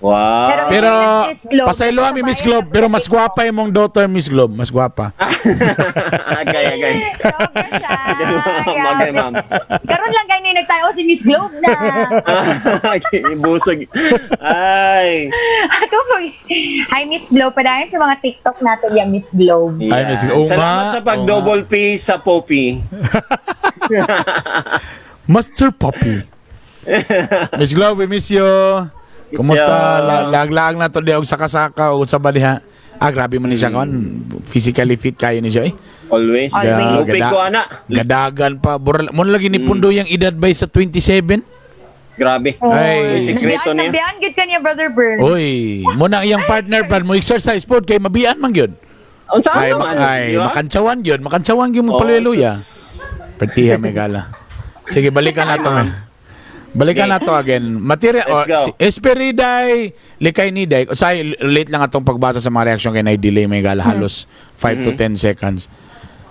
B: Wow.
C: Pero-
A: Pero
C: Miss Globe.
A: pasaylo mi Miss Globe, pero mas gwapa imong daughter, Miss Globe, mas gwapa.
B: Agay, agay.
C: Sobra siya.
B: Ma'am, agay, ma'am.
C: Karon lang kayo nagtayo si Miss Globe na.
B: Busog. Ay.
C: Ato po. Hi Miss Globe. Padayon sa mga TikTok natin yan, Miss Globe.
A: Ay, Miss Globe. Oo
B: Salamat
A: nga,
B: sa pag-double P sa Poppy.
A: Master Poppy. Miss Globe, we miss you. Kumusta?
B: You.
A: Laglag na to di og saka-saka o sa baliha. Ah, grabe man ni siya kon. Physically fit kayo ni siya eh.
B: Always.
C: Always.
B: Lupig ko, ana.
A: Gadagan pa. Bural, mo lagi ni Pundo yung edad by sa 27.
B: Grabe.
A: Ay.
B: May sikreto niya.
C: Nabiyan gyud ka niya, Brother Bird.
A: Oy, mo na iyang partner plan mo exercise pod kay mabian man gyud.
B: Unsa
A: Ay,
B: naman?
A: ay,
B: di ba?
A: makantsawan gyud, makantsawan gyud mo
B: Oo,
A: paleluya.
B: sus.
A: Pertiha may gala. Sige, balikan na to. Balikan
B: Okay.
A: na to again. Material
B: Let's go.
A: Si Esperiday likay ni Day. Usay late lang atong pagbasa sa mga reaksyon kay na delay may gala halos 5 to 10 seconds.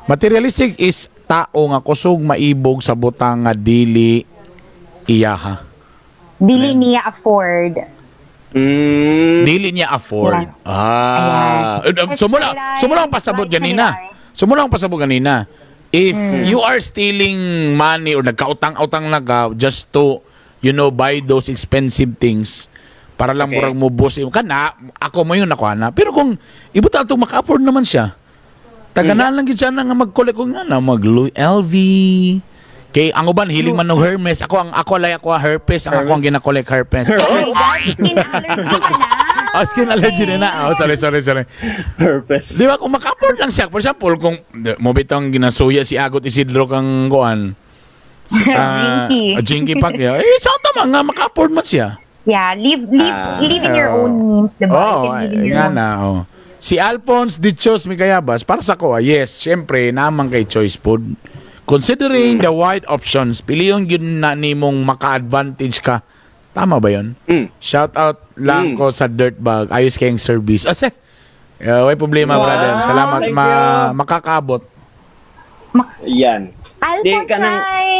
A: Materialistic is tao nga kusog maibog sa butang nga dili iyaha.
C: Dili niya afford.
A: Dili niya afford. Ah.
C: Ayan.
A: Sumula, sumula ang pasabot
C: Like
A: ganina. Sumula ang pasabot ganina. If you are stealing money or nagkautang-utang na ka just to buy those expensive things para lang murag mo boss kana ako mo yun ako ana. Pero kung ibuta atong maka-afford naman siya. Tagana lang gid siya na nga mag-collect ko nga na mag LV. Kay ang uban hiling man og Hermes. Ako ang ako lay ako ang herpes ang ako ang gina-collect herpes.
C: Oh my God, skin allergy ka na.
A: Oh, skin allergy na na. Oh, sorry, sorry, sorry.
B: Herpes.
A: Di ba, kung maka-afford lang siya, for example, kung mo bitong ginasuya si Agot Isidro kang kuan,
C: Jinky.
A: Jinky Pacquiao, eh, sa tama nga, maka-afford man siya.
C: Yeah, live live in your own means, diba?
A: Oo,
C: You can live in your
A: nga
C: own
A: na, oh. Si Alphonse Dichos Micayabas, para sa ko, yes, syempre, naman kay choice food. Considering the wide options, piliyon yun na nimong maka-advantage ka. Tama ba yun?
B: Mm.
A: Shout out lang ko sa Dirtbag. Ayos kayong service. Ase, way problema,
B: Wow,
A: brother. Salamat.
B: Thank you.
A: Makakaabot.
B: Yan. Di
C: Alphonse,
B: ka nang-
C: hi!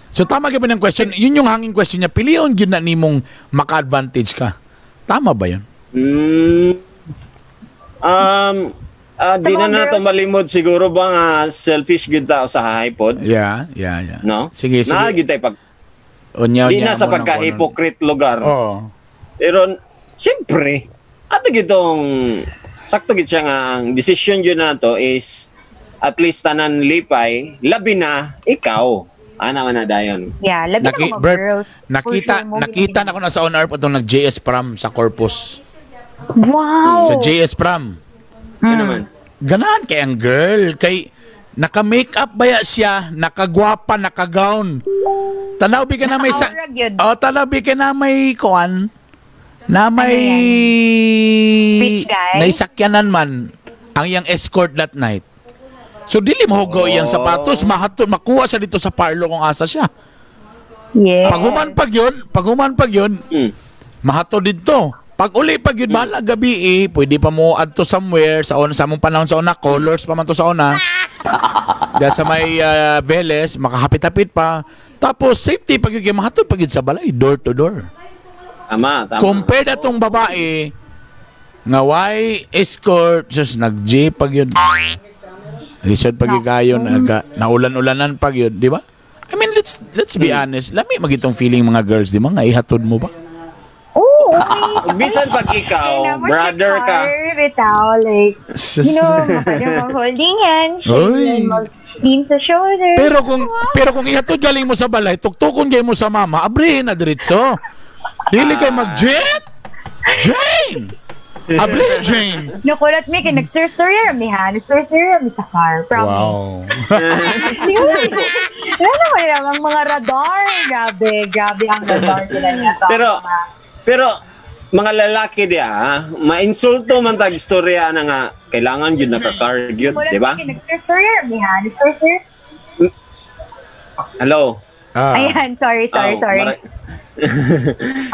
A: So tama ka ba ng question? Yun yung hanging question niya. Piliyon yun na nimong maka-advantage ka. Tama ba yun?
C: Sa
B: Di na
C: mga
B: nato
C: girls-
B: malimod siguro ba nga selfish gyud tao sa hypod,
A: Yeah.
B: No?
A: Sige, sige.
B: Na gyud tay pag
A: Unya,
B: di
A: unya,
B: na sa
A: mo nang
B: pagka-hypocrite lugar.
A: kunon. Oo.
B: Pero siyempre, ato gitong sakto gid siya nga ang decision gyud nato is at least tanan lipay, labi na ikaw. Ana man na dayon.
C: Yeah, labi na mga
A: Bert,
C: girls. For
A: nakita,
C: sure, mo
A: nakita na ko na sa on earth itong nag-JS Pram sa Corpus.
C: Wow!
A: Sa JS Pram.
B: Ano naman?
A: Ganahan kay ang girl. Kay naka-makeup baya siya, nakagwapa, nakagown. Tanaw bi ka na may sa
C: Naka-aura gyud.
A: Oh, tanaw bi ka na may kuan na may
C: Ano Rich guy?
A: naisakyanan man ang iyang escort that night. So dili mahugaw iyang sapatos, mahatod makuha siya dito sa parlo kung asa siya. Paghuman pag yun, mahatod dito. Pag uli pag yun, bahala gabi eh, pwede pa mo adto somewhere sa una sa among panahon sa una, colors pa man to sa una. Dahil sa may Veles, makahapit-hapit pa. Tapos safety pag yun, kay mahatod pag yun sa balay, door to door.
B: Tama, tama.
A: Compare na tong babae nga why escort just nag-J pag yun. Lisod pag yun kayo, naulan-ulanan pag yun, di ba? I mean, let's be honest. Lami magitong feeling mga girls, di ba? Nga ihatod mo ba?
C: Oo, okay.
B: Ug bisan pag ikaw,
C: Kaya mo
B: brother
C: siya
B: ka,
C: car, bitaw, like, pwede mag-holding hands,
A: Oy.
C: mag-lean sa shoulder.
A: Pero kung ihatod galing mo sa balay, tuktukon gay mo sa mama, abrihin na diretso. Dili kay mag Jane. Jane. Abrihin Jane.
C: Nakulat mi, kay nag-sir-sir mi ha. Nag-sir-sir mi sa car, promise. Wala naman lang ang mga radar. Grabe, grabe ang radar sila niya.
B: Pero mga lalaki diya, mainsulto man tag istorya na nga kailangan yun naka-car yun, di ba?
C: Nag-sir-sir mi ha. Nag-sir-sir.
B: Hello.
C: Ayan, sorry, sorry,
B: Oh,
C: sorry.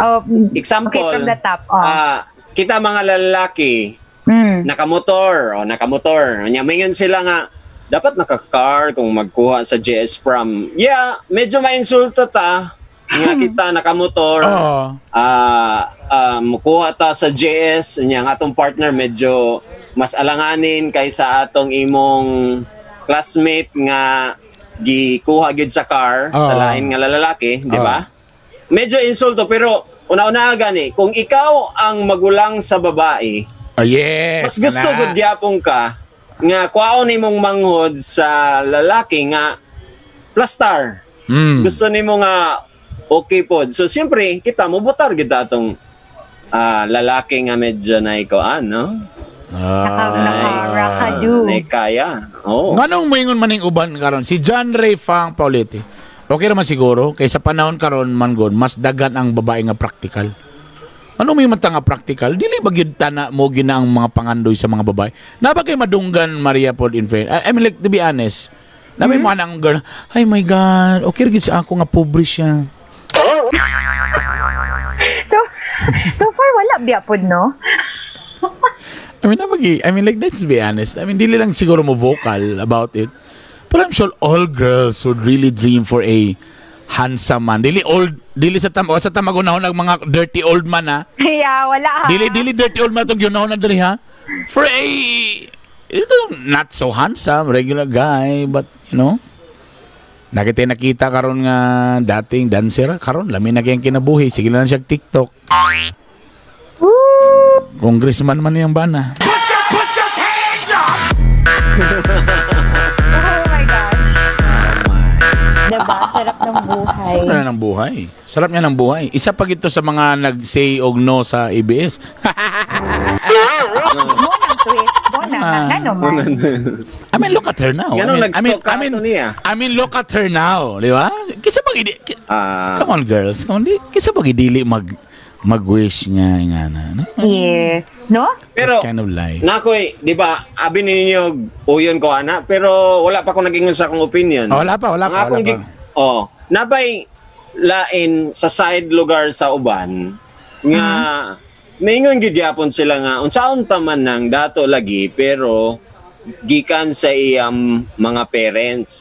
C: Oh,
B: Example.
C: Okay, from the top. Oh.
B: Kita mga lalaki nakamotor o nakamotor. Nya mingon sila nga dapat naka-car kung magkuha sa JS Prom. Yeah, medyo mainsulto ta nga kita nakamotor. Mukuha ta sa JS nya ang atong partner medyo mas alanganin kaysa atong imong classmate nga gikuha gid sa car sa lain nga lalaki, di ba? Medyo insulto pero una-una gani kung ikaw ang magulang sa babae,
A: Oh, yes.
B: mas gusto
A: Kana.
B: gud gyapon ka nga kuwaon nimong manghod sa lalaki nga plastar. Gusto nimo nga okay pod. So siyempre kita mo butar gid atong lalaki nga medyo na ikoan, no?
C: Naka-rakadu.
B: Na kaya. Oh.
A: Nganong moingon maning uban karon si John Ray Fang Pauletti. Okay raman siguro kay sa panahon karon man gud mas dagan ang babae nga practical. Ano may mata nga practical? Dili ba gyud tana mo gina ang mga pangandoy sa mga babae? Na ba kay madunggan Maria pod in fair? I mean, like to be honest, Naa may mga ang girl, "Ay my God, okay ra gid sa ako nga pobre siya."
C: So far wala biya pod, no?
A: I mean, I mean, like, let's be honest. I mean, dili lang siguro mo vocal about it. But I'm sure all girls would really dream for a handsome man. Dili old, dili sa tam, o sa tamag unahon ng mga dirty old man ha.
C: Yeah, wala ha.
A: Dili dili dirty old man tong ginahon na diri ha. For a ito, not so handsome, regular guy, but nakita nakita karon nga dating dancer karon lami na kayang kinabuhi, sige lang siya TikTok.
C: Woo!
A: Congressman man niyang bana.
C: Oh my gosh. Diba? Sarap ng buhay.
A: Sarap na ng buhay. Sarap niya ng buhay. Isa pa gito sa mga nag-say og no sa ABS.
C: Mo nang twist. Mo na.
A: Ah.
C: Ngano man.
A: I mean, look at her now.
B: Ganun,
A: I mean, I mean,
B: nag-stalk ka
A: I mean,
B: ato niya.
A: I mean, look at her now, di ba? Kisa pag
B: Ah.
A: Come on, girls. Come on, di, kisa pag dili mag-wish nga nga na. No?
C: Yes. No?
B: Pero
A: That kind of life.
B: Nakoy, di ba, abi ninyo uyon ko ana, pero wala pa ko nag-ingon sa akong opinion.
A: Oh, wala pa, wala
B: Ang
A: pa, wala
B: akong
A: pa.
B: Oh, nabay lain sa side lugar sa uban nga maingon gid gyapon sila nga unsaon pa man nang dato lagi pero gikan sa iyang mga parents.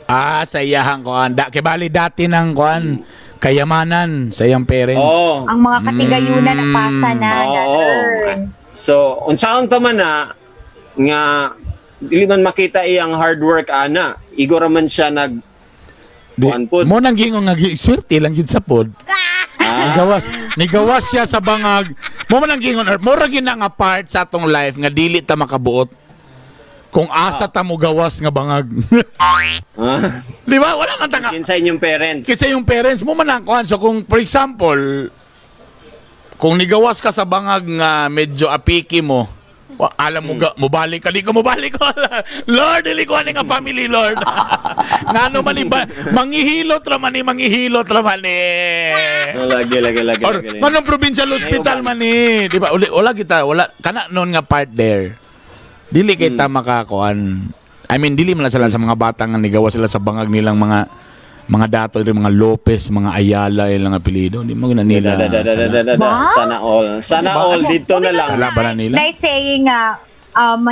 A: Ah, sa iyahang kuan. Da, kay bali dati ng kuan, kayamanan sa iyang parents.
B: Oh.
C: Ang mga katigayunan na pasa na.
B: Oo.
C: Na-earn.
B: So, unsaon pa man na nga dili man makita iyang hard work ana. Igo ra man siya nag
A: Di,
B: kuan pod.
A: mo nang gingon nga swerte lang gid sa pod. Nigawas siya sa bangag. Mo man ang gingon or mura gyud na nga part sa atong life nga dili ta makabuot. Kung asa ta mo gawas nga bangag. Di ba? Wala man ta ka.
B: Kinsa inyong parents.
A: Kasi yung parents mo man ang kuan. So kung for example, kung nigawas ka sa bangag nga medyo apiki mo, alam mo ga, mobalik ka, di ko mobalik ko. Lord, dili ko ani nga family, Lord. Ngano man iba, manghihilot ra man ni, manghihilot ra man ni.
B: No, lagi lagi lagi
A: Or
B: lagi.
A: manong provincial hospital man ni, di ba? Uli, wala kita, wala kana noon nga part there. Dili kay ta makakuan. I mean, dili man lang sila sa mga bata nga nigawa sila sa bangag nilang mga dato, yung mga Lopez, mga Ayala, ilang apelyido. Di mo na nila.
B: Da, da, da, da,
A: sala.
B: da, da, da.
C: Ba?
B: Sana all. Sana
A: Ba?
B: all dito na lang.
A: Sala ba na nila?
C: Like saying nga,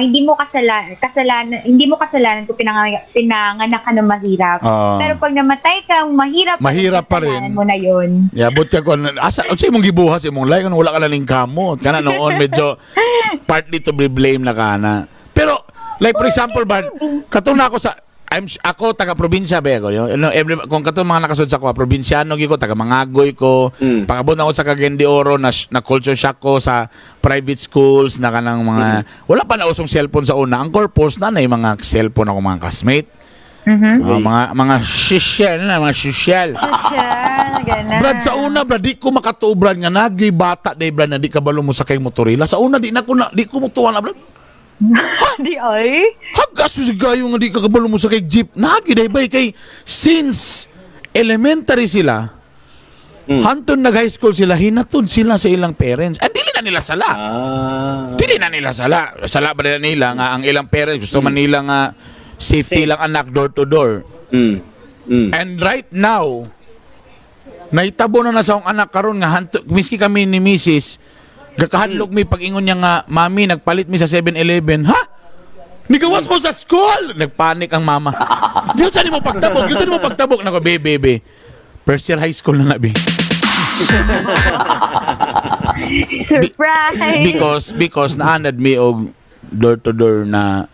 C: hindi mo kasalanan, hindi mo kasalanan kung pinanganak ka ng mahirap.
A: Ah.
C: Pero pag namatay kang mahirap,
A: Mahirap pa rin.
C: kasalanan mo na yun.
A: Yeah, but ka kung asa unsa imong gibuhat sa imong life kung wala ka lang kamot. Kana noon medyo partly to be blame na kana. Pero like for example ba katong na ako sa ako taga probinsya ba ako. Every kung katong mga nakasud sa ako, probinsyano gyud ko, taga Mangagoy ko. Pangabot na ako sa Cagayan de Oro na culture shock ko sa private schools na kanang mga wala pa na usong cellphone sa una. Ang corpus na na yung mga cellphone ako mga classmate. Ah, mga social na mga social.
C: Social, ganun.
A: Brad, sa una, brad, di ko makatuo, brad, nga nagay bata, day, brad, na di kabalo mo sa kay motorila. Sa una, di na ko na, di ko mutuwa na, brad.
C: Di ay.
A: Hagas si gayo nga di ka kabalo mo sa kay jeep. Nagi, day, bay, kay since elementary sila, hantong nag high school sila, hinatod sila sa ilang parents. And dili na nila sala. Dili na nila sala. Sala ba nila nila nga ang ilang parents gusto man nila nga safety
B: Safe.
A: lang anak door to door. And right now, naitabo na na sa akong anak karon nga hanto, miski kami ni Mrs. Gakahadlok mi pag-ingon niya nga, "Mami, nagpalit mi sa 7-Eleven." "Ha? Nigawas mo sa school!" Nagpanik ang mama. "Diyon sa mo pagtabok, diyon sa mo pagtabok." Nako, be, be, be. First year high school na na, be.
C: Surprise!
A: Because naanad mi og door to door na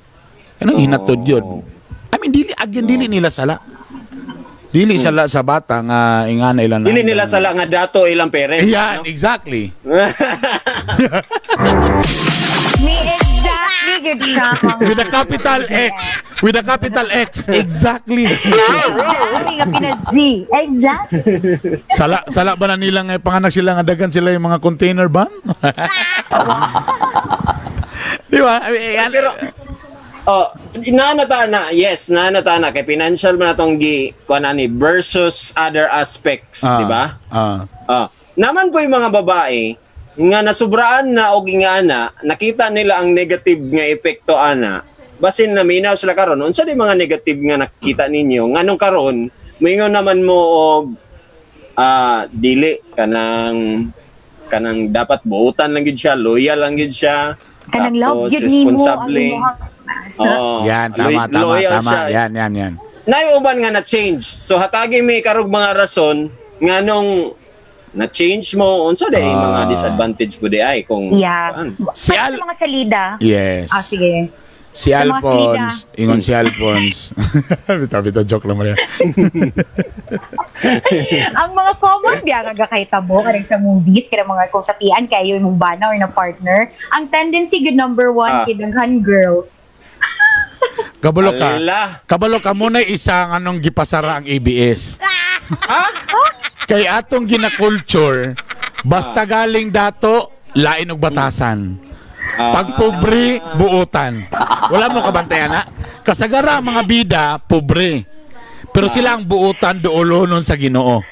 A: kanang hinatod yun. I mean, dili, again, dili nila sala. Dili sala sa bata nga ingana ilan.
B: Dili nila sala nga dato ilang parents.
A: Yan,
B: no?
A: exactly.
C: May exactly good siya.
A: With a capital X. With a capital X. Exactly.
C: Exactly nga pina-Z. Exactly.
A: Sala sala ba na nila nga panganak sila nga dagan sila yung mga container ban? Di ba? I mean, yan.
B: Pero oh, naanata na, yes, naanata na kay financial man atong gi kuan ani versus other aspects, di ba?
A: Ah.
B: Ah, naman po yung mga babae nga nasubraan na og ingana, nakita nila ang negative nga epekto ana. Basin naminaw sila karon, unsa di mga negative nga nakita ninyo nganong karon moingon naman mo og dili kanang kanang dapat buutan lang gid siya, loyal lang gid siya,
C: Kanang love
B: tapos
C: gyud nimo ang
B: responsable.
C: imuhang
B: Oo.
A: Yan, tama, tama,
B: Loyal
A: tama.
B: siya.
A: Yan, yan, yan.
B: Nay uban nga na change. So hatagi mi karog mga rason nganong na change mo, unsa day mga disadvantage po di ay kung kuan.
A: Si
C: Para sa mga salida.
A: Yes.
C: Ah, sige.
A: Si
C: Sa mga
A: Alphonse, ingon si Alphonse. Bitaw, bitaw, joke lang mo.
C: Ang mga common biya nga kahitabo kanang sa movies kanang mga kung sapian kayo imong bana or na partner, ang tendency good number one kay daghan girls.
A: Kabalo ka.
B: Ala.
A: Kabalo ka muna isang anong gipasara ang ABS. Kay atong gina-culture, basta galing dato, lain og batasan. Pag pobre, buutan. Wala mo kabantayan na. Kasagara ang mga bida, pobre. Pero sila ang buutan duolo nun sa Ginoo.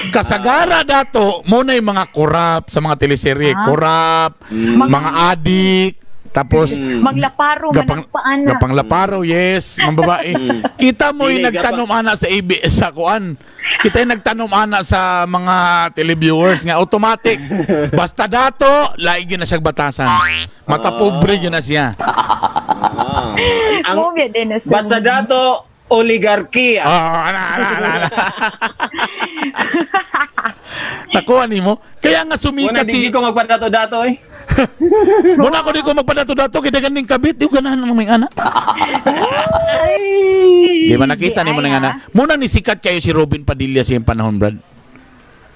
A: Kasagara dato, muna yung mga korap sa mga teleserye. Korap, mga adik, tapos
C: Maglaparo
A: Gapang,
C: man ang paana.
A: gapang laparo, yes, mga babae. Kita mo yung
B: Dili,
A: nagtanom ana sa ABS sa kuan. Kita yung nagtanom ana sa mga televiewers nga automatic. Basta dato, lain yun na siyang batasan. Mata pobre yun na siya.
B: Ang
C: Movie din na sa
B: basta
C: movie.
B: dato oligarkiya.
A: Oh, ana, ana, ana, ana. Nakuha ni mo. Kaya nga
B: Muna
A: sumikat
B: di
A: si
B: ko magpadato-dato eh.
A: Muna ko di ko magpadato-dato kay dagan ning kabit, di ko ganahan ng mga anak. Di ba nakita ni mo
C: Ay,
A: nga na? Muna ni sikat kayo si Robin Padilla sa iyang panahon, Brad.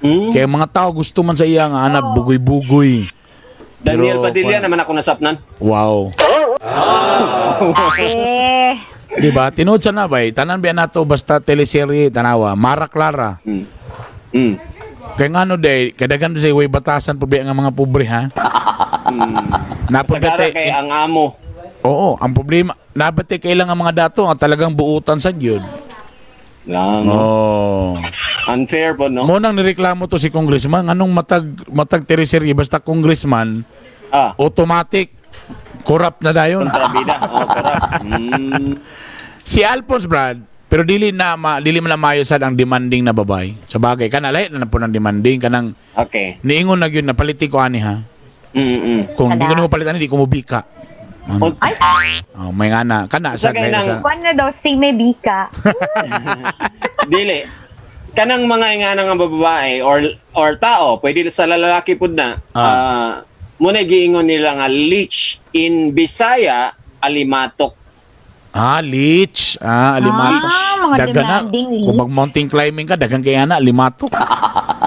A: Kaya mga tao gusto man sa iya nga anak bugoy-bugoy.
B: Daniel
A: Pero,
B: Padilla naman ako nasapnan.
A: Wow.
C: Eh,
A: Di ba? Tinuod sa na bay, tanan ba nato basta teleserye tanawa, Mara Clara. Kaya nga no day, kadagan sa way batasan po nga mga pobre ha. Napod
B: Sagara kay ang amo.
A: Oo, ang problema, nabate kailang ang mga dato ang talagang buutan sa gyud.
B: Lang.
A: Oh.
B: Unfair po, no?
A: Mo nang nireklamo to si congressman, anong matag matag teleserye basta congressman, automatic corrupt na dayon.
B: Kontrabida. Oh, corrupt.
A: Si Alphonse Brad, pero dili na ma, dili man na maayo sad ang demanding na babae. Sa bagay kana lahi na na po ng demanding kanang niingon na gyud na paliti ko ani ha. Kung di ko na mo palitan di ko mo bika. Ano?
C: Ay,
A: Oh, may nga na kana
B: Sa
A: sad lahi
B: kay
A: sa.
C: kuan na daw si Mebika.
B: Dili. Kanang mga ingana nga babae or tao, pwede sa lalaki pud na. Muna giingon nila nga leech in Bisaya alimatok.
A: Ah, leech. Ah, alimatok.
C: Ah, mga
A: Dagan na.
C: demanding leech.
A: Kung mag-mountain climbing ka, dagan kaya na, alimatok.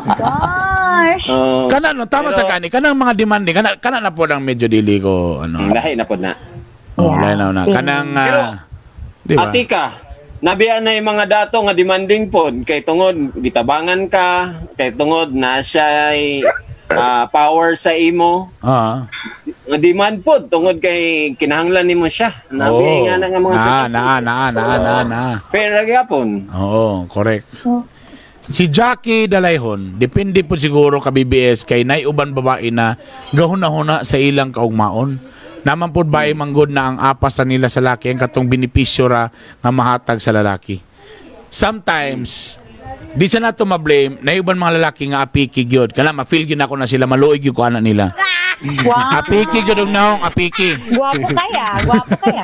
C: Gosh.
A: Kana no, tama
B: Pero-
A: sa kani. Kanang mga demanding, kana kana na po ng medyo dili ko ano.
B: Lahi na pod na.
A: Oh, lahi na na.
C: Yeah.
A: Kanang
B: Pero,
A: di ba?
B: Atika, nabiyan na yung mga dato nga demanding pod kay tungod gitabangan ka, kay tungod na siya power sa imo. Nga demand pod tungod kay kinahanglan nimo siya. Nabi nga na nga mga
A: na,
B: circumstances.
A: na, na, na, na, na.
B: Fair ra gyapon.
A: Oo, correct. Si Jackie Dalayhon, depende po siguro ka BBS kay naiuban babae na gahuna-huna sa ilang kaugmaon. Naman po ba manggod na ang apas sa nila sa laki ang katong benepisyo ra nga mahatag sa lalaki. Sometimes, di siya nato ma-blame, naiuban mga lalaki nga apiki gyud. Kana ma-feel gyud ako na sila maluoy gyud ko ana nila.
C: Wow.
A: Apiki gyud og naong apiki.
C: Gwapo kaya, gwapo kaya.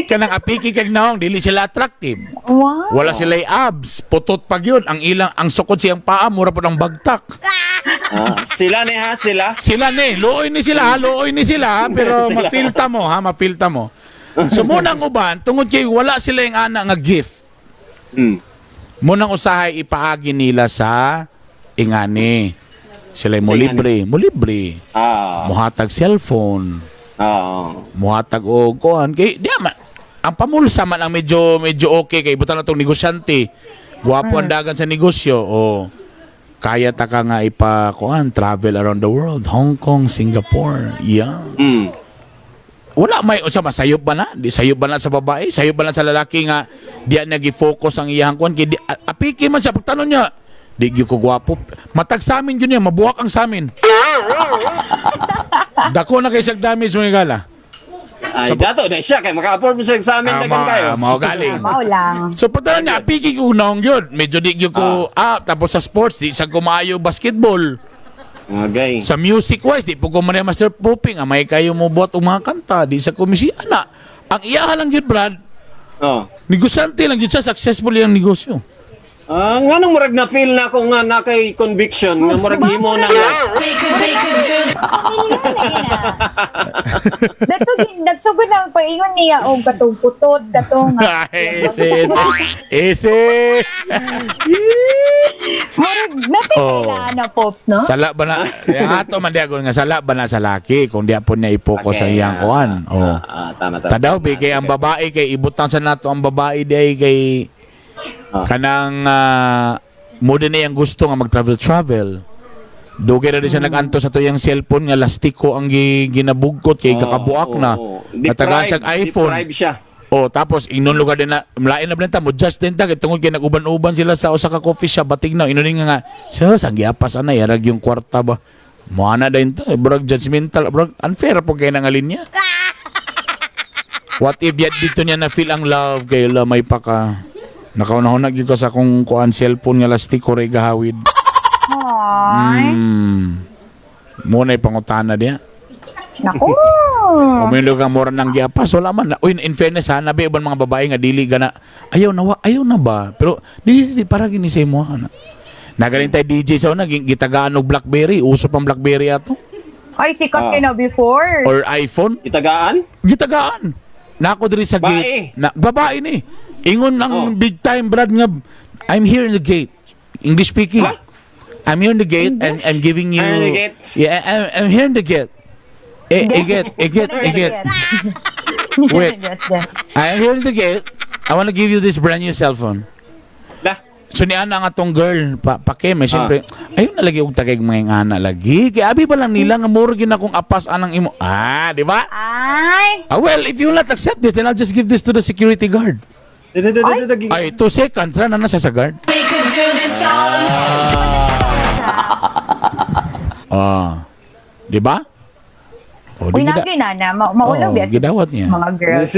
A: Kanang apiki kag naong dili sila attractive.
C: Wow.
A: Wala sila abs, putot pag yun. Ang ilang, ang sukod siyang paa, mura po ng bagtak.
B: Sila ni ha, sila.
A: Sila ni, luoy ni sila, ha, luoy ni sila, ha, pero
B: Sila.
A: mafilta mo, ha, mafilta mo. So munang uban, tungod kay wala sila yung ana nga gift. Munang usahay ipaagi nila sa ingani. Sila mo
B: Sa ingani.
A: libre, mo libre. Muhatag cellphone. Muhatag og kuan kay di man ang pamulsa man ang medyo medyo okay kay butan na tong negosyante. Gwapo ang dagan sa negosyo o kaya ta ka nga ipa kuan travel around the world, Hong Kong, Singapore. Yeah. Wala may usa masayop ba na? Di sayop ba na sa babae? Sayop ba na sa lalaki nga diyan nagi-focus ang iyang kuan kay di, apiki man siya pagtanon niya. Di gyud ko gwapo. Matag sa amin yun niya, mabuwak ang sa amin. Dako na kay siyag damage mga gala.
B: Ay, dato na siya kay maka-afford mo sa examen, dagan kayo.
A: Mao galing.
C: Mao lang.
A: So pagtanan niya, piki ko naong yun. Medyo di gyud ko, tapos sa sports, di sa kumayo basketball.
B: Okay.
A: Sa music wise, di po ko man Master Poping, amay kayo mo buhat og mga kanta, di sa komisi. Ana, ang iyaha lang yun, Brad, negosyante lang yun siya, successful yung negosyo.
B: Ah, nganong murag na feel na ako nga na kay conviction nga murag himo na like
D: We could do this.
C: Dato nagsugod na ang paingon niya og katong putot, katong
A: Ay, ese, ese, ese.
C: Murag natin nila na, Pops, no?
A: Sala ba na, yung ato man diagon nga sala ba na sa laki kung di po niya i-focus sa
B: Okay,
A: iyang kuan. Oh.
B: Ah, tama, tama.
A: Tadaw bi kay ang babae kay ibutang sa nato ang babae di kay kanang mo din ang gusto nga mag-travel travel. Dugay ra din siya nag-anto sa tuyang cellphone nga lastiko ang ginabugkot kay kakabuak na. Natagaan siya og iPhone.
B: Deprive siya.
A: Oh, tapos inon lugar din na lain na ta mo judge din ta kay tungod kay nag-uban-uban sila sa usa ka coffee shop batig na inon nga nga sa sanggiapas ana yarag yung kwarta ba. Mo ana din ta, brag judgmental, brag unfair po kay nga linya. What if yet dito niya na feel ang love kay la may paka. Nakaunahon gyud ka sa akong kuan cellphone nga lastiko ray gahawid.
C: Ay.
A: Mo na pangutana diya.
C: Naku.
A: Kung ka mura nang giapas, wala man. Uy, in fairness ha, nabi uban mga babae nga dili gana. Ayaw na wa, ayaw na ba? Pero dili dili para gini sa imo ana. Nagaling tayo DJ sa una, gitagaan og BlackBerry, uso pang BlackBerry ato
C: Ay, sikat kayo na before.
A: Or iPhone,
B: Itagaan?
A: Gitagaan. Nako diri sa
B: Bae.
A: gate. Na, babae ni. Ingon ang big time brad nga, "I'm here in the gate." English speaking.
B: Huh?
A: "I'm here in the gate and I'm giving you"
B: I'm in the gate.
A: Yeah, I'm here in the gate. Eh, eh, get, eh, get, eh, get. Wait. "I'm here in the gate. I want to give you this brand new cell phone."
B: Da.
A: So ni ana nga tong girl pa pake may syempre ayun na lagi og tagay mga ana lagi kay abi pa lang nila nga mura gid akong apas anang imo, ah, di ba?
C: Ay.
A: Ah, well, if you will not accept this, then I'll just give this to the security guard. Ay, 2 seconds ra na nasa sa guard.
D: We could do this all
A: Ah, di ba? O,
C: Uy,
A: di gida.
C: nagi na na. Maulaw
A: Oh,
C: biya sa
A: gidawat niya.
C: mga girls.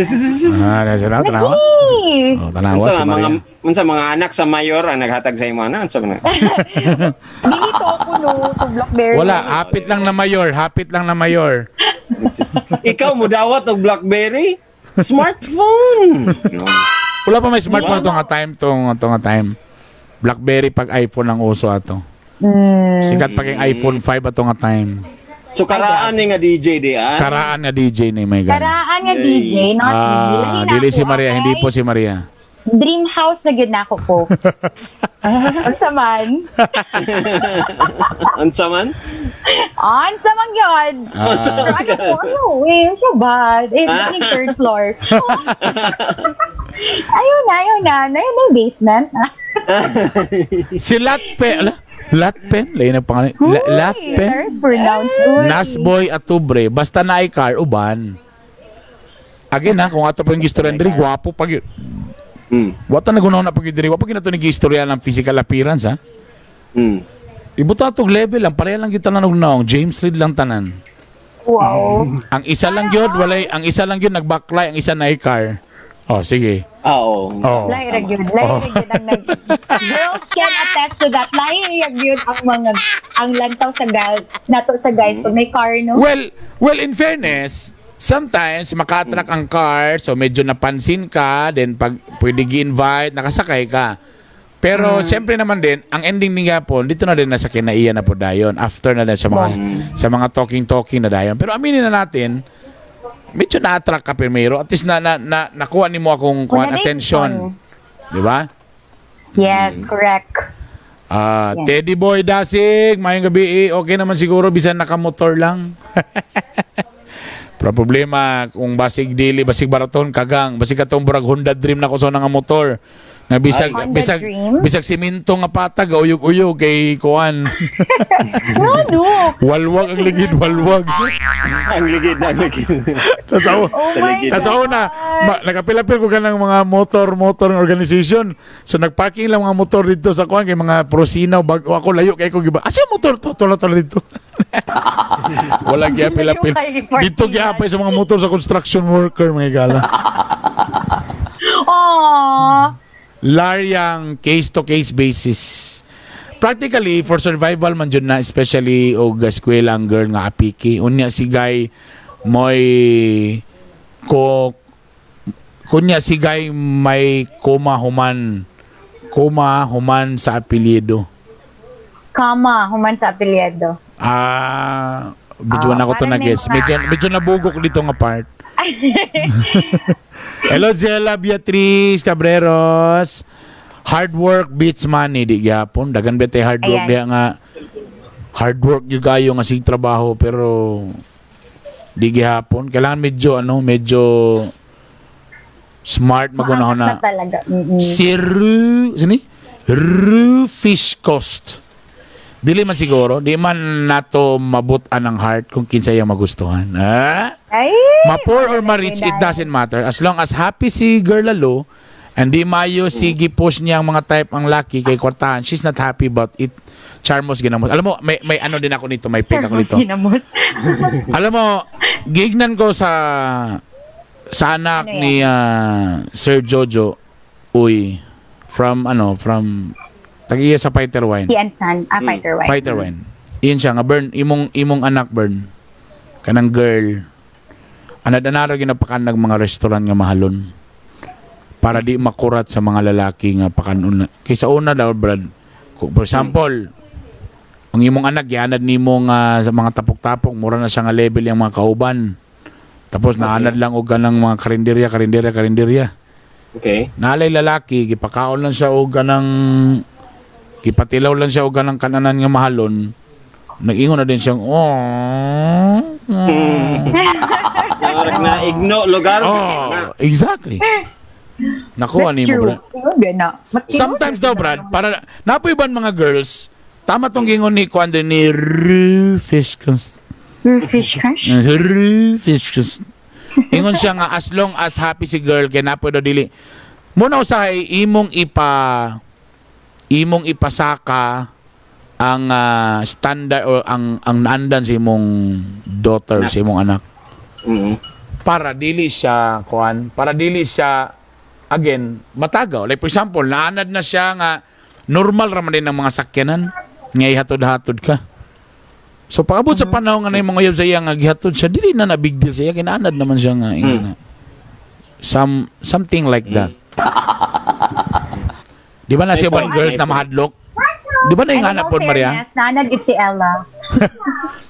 A: Ah, nasa na tanawa.
C: Lagi.
A: Oh, tanawa
B: Unsa
A: si
B: mga
A: Maria.
B: unsa mga anak sa mayor ang naghatag sa imo ana? Unsa man?
C: Dili to ako no, to BlackBerry.
A: Wala, hapit lang na mayor, hapit lang na mayor.
B: Ikaw mo dawat og BlackBerry? Smartphone. No.
A: Wala pa may smartphone to nga time to nga time. BlackBerry pag iPhone ang uso ato. Sikat pa kay iPhone 5 ato nga time.
B: So karaan ni nga DJ di ah.
A: Karaan nga DJ ni may gana.
C: Karaan nga
B: Yay.
C: DJ, not me.
A: Ah,
C: Lahi na
A: dili
C: ako,
A: si Maria,
C: okay?
A: hindi po si Maria.
C: Dream house na gyud na ako, folks. Unsa man?
B: Unsa man?
C: Unsa man gyud?
A: Ah,
C: Pero ano po, ano eh, so bad. Eh, yung third floor. Ayaw na, ayaw na. Ayaw na yung basement.
A: Si Latpen, ala, Latpen, lain ang pangalan. Latpen?
C: Third pronounce. Uy.
A: Nasboy Atubre, basta na ay car uban. Again ha, kung ato pa yung gistoryan diri, gwapo pag yun. Wata na gunaw na pag yun diri, wa pa ginato ni gistorya ng physical appearance ha. Ibuta atong level lang, pareha lang kita tanan og naong, James Reid lang tanan.
C: Wow.
A: Ang isa lang yun, walay, ang isa lang yun nagbaklay, ang isa na car. Oh, sige.
B: Ah, oo.
A: Oh.
C: Lahi ra gyud, lahi ra gyud ang nag Girls can attest to that. Lahi ra gyud ang mga ang lantaw sa gal nato sa guys pag may car, no.
A: Well, in fairness, sometimes maka-attract ang car, so medyo napansin ka, then pag pwede gi-invite, nakasakay ka. Pero siyempre naman din, ang ending ni Gapon, dito na din nasa kinaiya na po dayon. After na din sa mga talking-talking na dayon. Pero aminin na natin, medyo na-attract ka primero. At least na nakuha nimo akong kuan
C: Una din,
A: attention. Di ba?
C: Yes, correct.
A: Ah,
C: Yes.
A: Teddy Boy Dasig, mayong gabi eh. Okay naman siguro bisan nakamotor lang. Pero problema kung basig dili, basig baraton kagang, basig katong burag Honda Dream na ko sa nga motor. Nga bisag
C: Honda
A: bisag
C: Dream?
A: Bisag simento nga patag uyog-uyog kay kuan.
C: No.
A: Walwag ang ligid, walwag.
B: Ang ligid, ang ligid.
A: Tas ako,
C: Oh
B: Sa
C: my
B: ligid.
A: tas
C: God.
A: ako na, nakapilapil ko kanang mga motor organization. So nagparking lang mga motor dito sa kuan kay mga prosinaw bag ako layo kay ko giba. Asa yung motor to? Tola tola dito. Wala gyud pilapil.
C: Layo kay parkingan.
A: Dito gyapay sa mga motor sa construction worker, mga gala.
C: Aww.
A: Laryang case to case basis. Practically for survival man jud na, especially og eskwela ang girl nga apiki. Unya si guy moy ko kunya si guy may koma human sa apelyido.
C: Kama, human sa apelyido.
A: Ah, medyo
C: Ah,
A: na ko to
C: parang
A: na
C: may
A: guess. Medyo nabugok dito nga part. Hello, Zella Beatriz Cabreros. Hard work beats money, di gyapon. Dagan ba hard work
C: Ayan.
A: diya nga hard work yung kayo nga sig trabaho pero di gihapon. Kailangan medyo ano, medyo smart magunahon
C: Maangat
A: na.
C: na talaga.
A: Si Ru, sini? Rufish Cost. Dili man siguro, di man nato mabut-an ang heart kung kinsa iyang magustuhan. Ah?
C: Ay!
A: Ma-poor or ma-rich, it doesn't matter. As long as happy si girl lalo, and di mayo si gipush niya ang mga type ang laki kay kwartahan, she's not happy but it charmos ginamos. Alam mo, may ano din ako nito, may pick ako nito.
C: Sinamos.
A: Alam mo, gignan ko sa anak
C: Ano yan?
A: ni Sir Jojo Uy from ano, from tagiya sa Fighter Wine.
C: He and Son. Ah, Fighter Wine.
A: Fighter Wine. Iyon siya nga Bern, imong anak Bern. Kanang girl. Anad-anara ginapakan ng mga restaurant nga mahalon para di makurat sa mga lalaki nga pakanon. Kaysa una daw, Brad. For example, ang imong anak gianad nimo nga sa mga tapok-tapok, mura na siya nga level yung mga kauban. Tapos naanad lang og kanang mga karinderya, karinderya, karinderya. Nalay lalaki, gipakaon lang siya og kanang gipatilaw lang siya og kanang kananan nga mahalon. Nag-ingon na din siyang, oh.
B: Narag na igno lugar.
A: Oh, exactly. Nakuha
C: That's
A: ni mo,
C: true.
A: Brad.
C: Yun, gana. Matino.
A: Sometimes daw, Brad, para napoy ban mga girls, tama tong gingon ni kuan din ni Rufus
C: Fish crush?
A: Rufus. Ingon siya nga as long as happy si girl kay napoy daw dili. Muna usahay imong ipasaka ang standard o ang naandan sa imong daughter, sa imong anak para dili siya kuan, para dili siya again matagaw. Like for example, naanad na siya nga normal ra man din ang mga sakyanan nga ihatod-hatod ka. So pag-abot sa panahon nga na yung mga uyab sa iya nga gihatod siya, dili na na big deal sa iya, kinaanad naman siya nga nga something like that. Di ba na siya
B: May
A: one
B: point,
A: girls
B: may
A: na
B: point.
A: mahadlok? Di ba na yung
C: And in
A: anak
C: all
A: po, Maria?
C: fairness, naanad gid si Ella.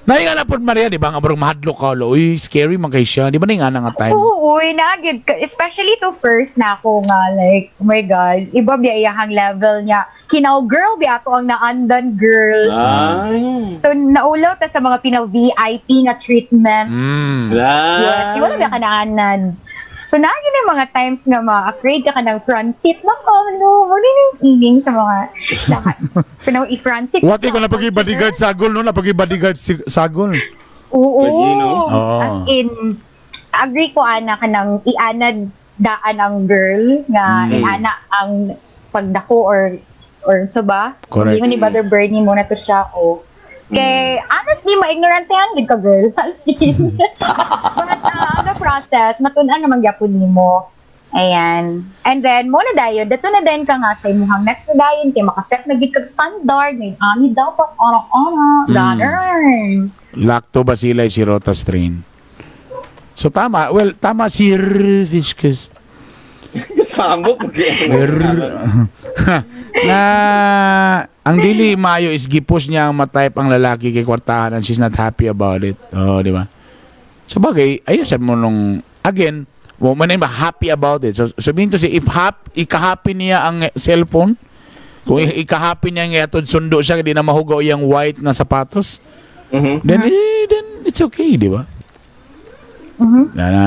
A: Nainga po, Maria, di ba? Nga barong mahadlok ka, lo. Uy, scary man kay siya. Di ba nainga nga time?
C: Oo, uy, naagid ka. Especially to first na ako nga, like, oh my God, iba biya iyahang level niya. Kinaw girl biya ako ang naandan girl.
B: Ay.
C: So, naulaw ta sa mga pinaw VIP nga treatment. Yes, iwala biya ka naanad. So, naagid na yung mga times nga ma-afraid ka ng front seat. Nako, no, wala yung feeling sa mga, pinaw i-front seat.
A: Wati ko na pag-bodyguard sagol, no? Napag-bodyguard sagol.
C: Oo.
B: Lagi, no?
A: Oo.
C: As in, agree ko ana ka ng ianad daan ang girl nga iana ang pagdako or so ba?
A: Correct.
C: Hindi mo ni Brother Bernie mo na to siya o. Kay honestly, ma-ignorantehan gid ka, girl. As in. But on the process, matun-an naman gyapon nimo. Ayan. And then, mo na dayon, dato na din ka nga sa imuhang next na dayon, kay makaset na gid kag standard, ngay ani dapat, ana-ana, ganun.
A: Lactobacilli shirota strain. So tama, well, tama si Rufus
B: Samok.
A: Na ang dili maayo is gipush niya ang matype ang lalaki kay kwartahan and she's not happy about it. Oh, di ba? Sa bagay, ayun sa mo nung again, mo man ba happy about it. So sabihin to si if happy, ika-happy niya ang cellphone, kung ika-happy niya nga atod sundo siya di na mahugaw iyang white na sapatos, then then it's okay, di ba?
C: Mhm.
A: Na na.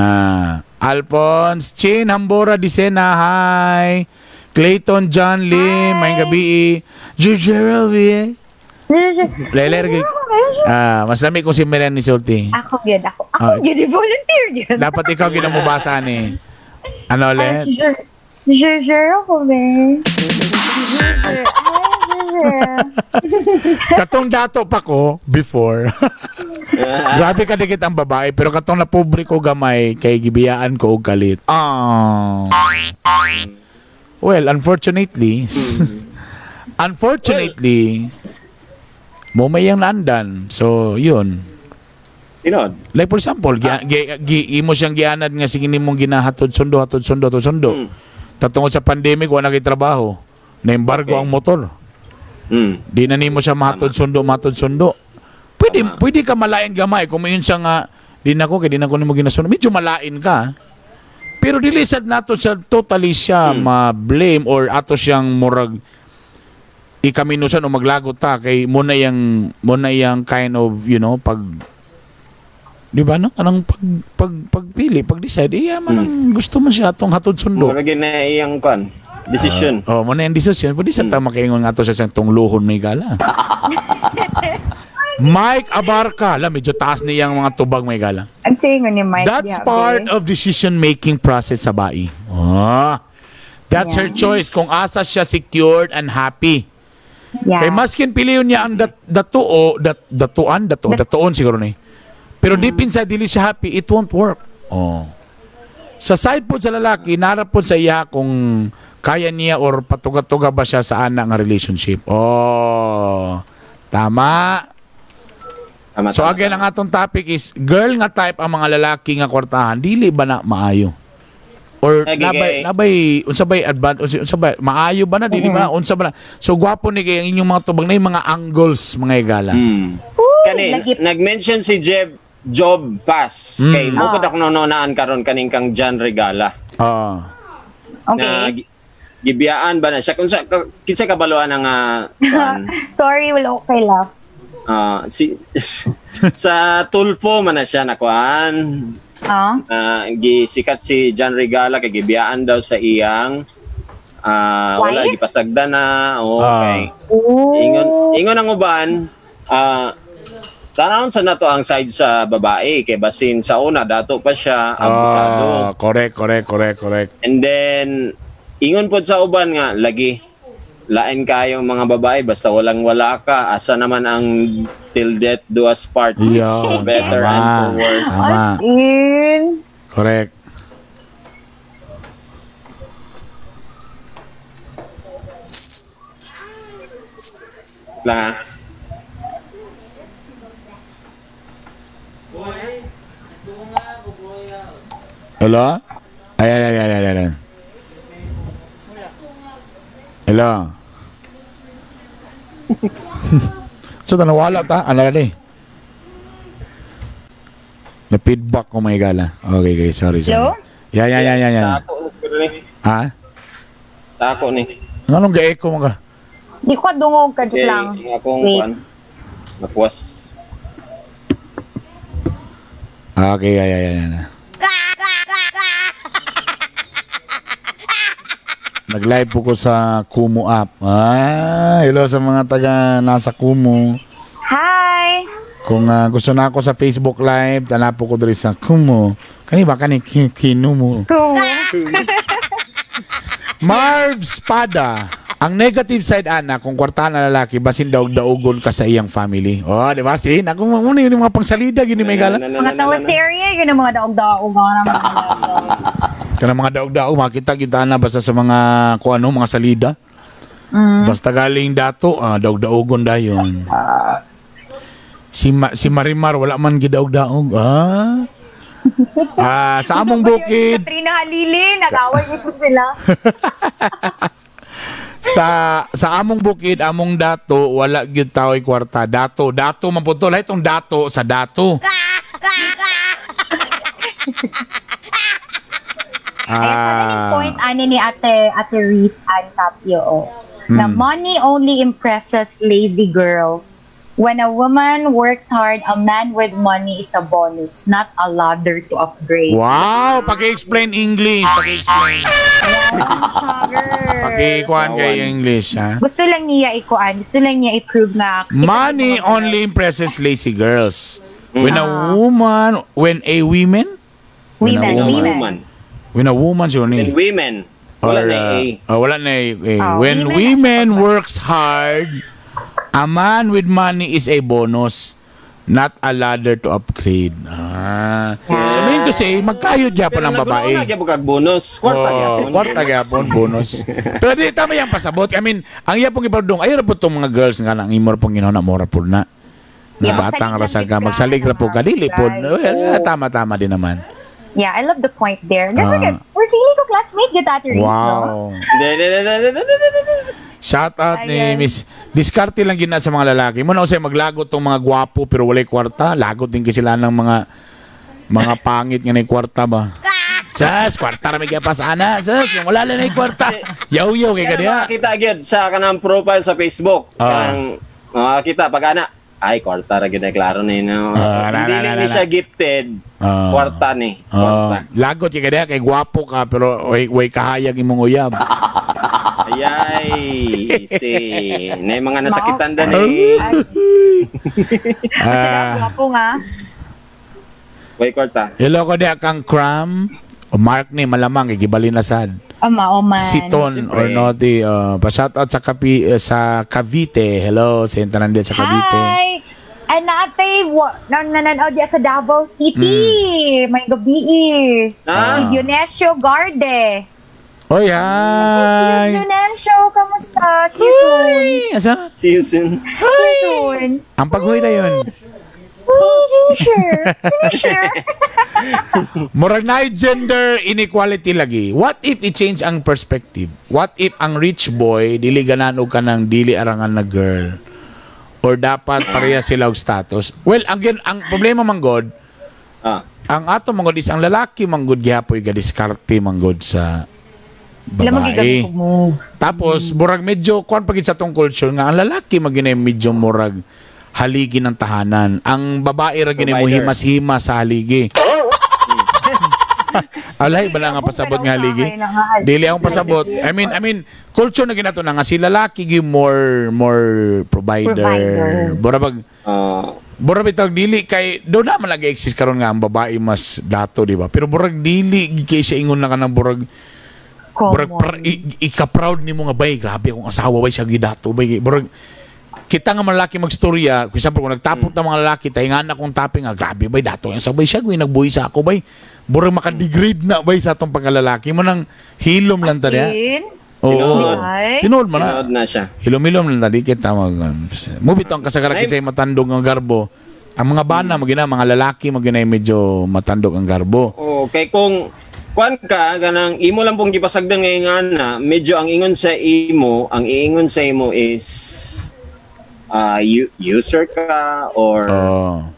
A: Alphonse Chin Hambora Dicena, hi. Clayton John Lim, maayong gabi. Gerald. Leler Ah, mas lami kung si Miren ni sulti.
C: Ako gyud ako. Ako
A: Ah.
C: gyud volunteer gyud.
A: Dapat ikaw gyud ang mobasa ni. Ano
C: Ah,
A: ulit?
C: sure. Sure, sure ako, be. Sure, sure. Ay, sure, sure.
A: Katong dato pa ko before. Grabe ka dikit ang babae pero katong napobre ko gamay kay gibiyaan ko og kalit. Ah. Well, unfortunately mo may yang naandan. So, yun.
B: Tinod.
A: Like for example, imo siyang gianad nga sige nimong ginahatod sundo, hatod sundo, hatod sundo. Tatungod sa pandemic wala kay trabaho. Na-embargo ang motor. Di na nimo siya mahatod sundo, mahatod sundo. Pwede pwede ka malain gamay kung mayon siya nga di na ko kay di na ko nimo ginasundo. Medyo malain ka. Pero dili sad nato siya totally siya ma-blame or ato siyang murag ikaminusan o maglagot ta kay mo na yang kind of pag, di ba, no, anong pag pag pagpili, pag-decide, iya man ang gusto man siya atong hatod sundo.
B: Mura gyud na iyang kwan. Decision.
A: Oh, mo na yung desisyon. Pwede sa ta makaingon nga to sa siyang tungluhon may gala. Mike Abarca, la medyo taas niyang mga tubag may gala.
C: Ang tingon ni Mike.
A: That's part of decision making process sa bae. Ah. That's her choice kung asa siya secured and happy.
C: Yeah.
A: Kay maskin piliyon niya ang datuo, datuan, dato, datuon siguro ni. Pero deep inside dili siya happy, it won't work. Oh. Sa side po sa lalaki, nara po sa iya kung kaya niya or patuga-tuga ba siya sa anak nga relationship. Oh. Tama.
B: Tama,
A: So
B: tama,
A: again,
B: tama.
A: ang atong topic is girl nga type ang mga lalaki nga kwartahan, dili ba na maayo? Or
B: Okay,
A: nabay
B: okay.
A: nabay unsa bay advantage, unsa bay maayo ba na, dili ba na, unsa ba na? So gwapo ni kay ang inyong mga tubag na yung mga angles, mga higala.
B: Kani,
C: lagi-
B: nag-mention si Jeb Job Pass. Kay mo pud ako nononaan karon kaning kang John Regala.
C: Okay.
B: Na gibiyaan ba na siya kung sa kinsa kabaluan ang kuan?
C: Sorry, wala okay lang.
B: Ah, si sa Tulfo man na siya nakuan.
C: Ah?
B: Ah, gisikat si John Regala kay gibiyaan daw sa iyang wala
C: Wife?
B: gipasagda na. Okay.
C: Oh.
B: Ingon ingon ang uban, tanawon sa nato ang side sa babae kay basin sa una dato pa siya abusado.
A: Ah, correct, correct, correct, correct.
B: And then ingon pod sa uban nga lagi lain kayo mga babae basta walang wala ka, asa naman ang till death do us part,
A: Yeah.
B: for better and for worse.
A: Tama.
C: As in.
A: Correct.
B: Lang.
A: Hello? Ay, ay, ay, ay, ay, ay. Hello? So, nawala ta? Ano na eh? Na-feedback ko may gala. Okay, guys. Sorry, sorry.
C: Hello?
A: Yeah.
B: Sa ako siguro ni.
A: Ha?
B: Sa ako ni.
A: Anong ga-echo mo ka?
C: Di ko dungog ka
B: Okay,
C: lang.
B: ang akong
C: Wait.
B: kuan. Napuwas.
A: Okay, ay, ay, ay, ay. Nag-live po ko sa Kumu app. Ah, hello sa mga taga nasa Kumu.
C: Hi!
A: Kung gusto na ako sa Facebook Live, tanapo ko diri sa Kumu. Kani ba kani Kinumu?
C: Kumu.
A: Marv Spada. Ang negative side ana kung kwartahan na lalaki basin daog-daogon ka sa iyang family. Oh, di ba? Si ako mo yung mga pangsalida gini may gala.
C: Mga teleserye, yun ang mga daog-daog. Mga mga
A: Kana mga daog-daog makita kita na basta sa mga kung ano, mga salida. Basta galing dato, daog-daogon dayon. Si Marimar wala man gidaog-daog. Ah. Ah, sa among bukid,
C: Katrina Halili, nag-away ito sila.
A: sa among bukid, among dato, wala gyud taoy kwarta. Dato, dato man po to. Lahat itong dato sa dato.
C: Ayan, sana yung point ani ni Ate Reese Ann Tapio. Oh. Na money only impresses lazy girls. When a woman works hard, a man with money is a bonus, not a ladder to upgrade.
A: Wow, paki-explain English, paki-explain.
C: Sugar.
A: Paki-kuan kay English, ha?
C: Gusto lang niya ikuan, gusto lang niya i-prove nga
A: Money only impresses lazy girls. When a woman, when a women,
C: Women,
A: when a woman,
C: women.
B: Woman.
A: When a woman siya ni.
B: And women. Wala
A: Or,
B: na A.
A: wala na A.
C: Oh,
A: When
C: women
A: women works hard, a man with money is a bonus, not a ladder to upgrade. Ah. So meaning to say, magkayod gyapon ang babae.
B: Pero nag kag bonus. Kwarta
A: Oh,
B: gyapon.
A: kwarta gyapon bonus. Pero di tama yang pasabot. I mean, ang iya pong ipadung ayo ra po tong mga girls nga nang imor pong ginoo na mora po na. Na
C: Yeah,
A: batang
C: magsalig
A: ra sa
C: lang
A: ka,
C: gid ka,
A: magsalig ra po ka dili po.
C: guys.
A: Well, yeah, tama tama din naman.
C: Yeah, I love the point there. Never get, we're feeling ko classmate gid Ate Reese, no?
A: Wow.
B: Hindi, hindi, hindi, hindi, hindi, hindi, hindi.
A: Shout out ni
C: Ayan.
A: Miss. Diskarte lang gina sa mga lalaki. Muna usay maglagot tong mga gwapo pero walay kwarta. Lagot din kasi sila ng mga pangit nga nay kwarta ba. Sas, kwarta ra may gapas ana. Sas, yung wala lang nay kwarta. Yaw-yaw kay
B: Kaya
A: kaniya.
B: makakita gyud sa kanang profile sa Facebook. Kanang makakita pag ana ay kwarta ra gyud ay klaro ni no.
A: Ah, na,
B: Hindi
A: na, na,
B: ni
A: na,
B: siya
A: na.
B: gifted. Kwarta ni. Kwarta.
A: Lagot kay kaniya kay gwapo ka pero way kahayag imong uyab.
B: Ayay, si na yung mga nasakitan da ni.
C: Ay, gwapo nga.
B: Way kwarta.
A: Hello ko diya kang Cram. O Mark ni malamang kay gibalin na sad.
C: Ama, o man.
A: Siton
B: Siyempre.
A: or Noti. Pa-shout out sa sa Cavite. Hello, sa tanan diya sa Cavite.
C: Hi! And ate, nanonood diya sa Davao City. May gabi eh.
B: Ah.
C: Si Dionesio Garde.
A: Oy,
C: Si
A: hi!
C: Dionesio, kamusta? See you soon.
A: Ay, asa?
B: See you soon.
C: See you soon.
A: Ang paghuy na yun.
C: Uy, sure. Sure.
A: Murag na gender inequality lagi. What if i-change ang perspective? What if ang rich boy dili ganan og kanang dili arangan na girl? Or dapat pareha sila og status? Well, ang problema man god, ang ato man god is ang lalaki man god gihapoy gadiskarte man god sa
C: Alam mo,
A: babae.
C: gigamit ko move.
A: Tapos murag medyo kuan pagid sa tong culture nga ang lalaki maginay medyo murag haligi ng tahanan. Ang babae ra ginay mo
B: Provider.
A: himas-himas sa haligi. Alay ba na nga pasabot nga haligi? Dili akong pasabot. I mean culture na ginato na nga si lalaki gi more more provider.
C: Provider.
A: Mura bag mura bitaw dili kay do na man lagi exist karon nga ang babae mas dato, di ba? Pero murag dili gi kay siya ingon na kanang murag murag
C: Common.
A: ika-proud nimo nga bay, grabe akong asawa bay siya gidato bay. Murag kita nga mga lalaki magstorya, for example, kung nagtapok na mga lalaki, tayo nga na kong taping, nga, grabe bay, dato ang sabay siya, gawin nagbuhi sa ako bay. Murag makadegrade na bay sa atong pagkalalaki mo nang hilom lang ta niya.
C: In?
A: Oo.
B: Tinuod.
C: Ay.
A: Tinuod man na.
B: Tinood na siya.
A: Hilom-hilom lang tadi kita mag mubito ang kasagaran
B: Ay-
A: kasi matandog ang garbo. Ang mga bana magina mga lalaki magina medyo matandog ang garbo.
B: Oh, kay kung kuan ka ganang imo lang pong gipasagdan ngayon nga na medyo ang ingon sa imo, ang iingon sa imo is user ka or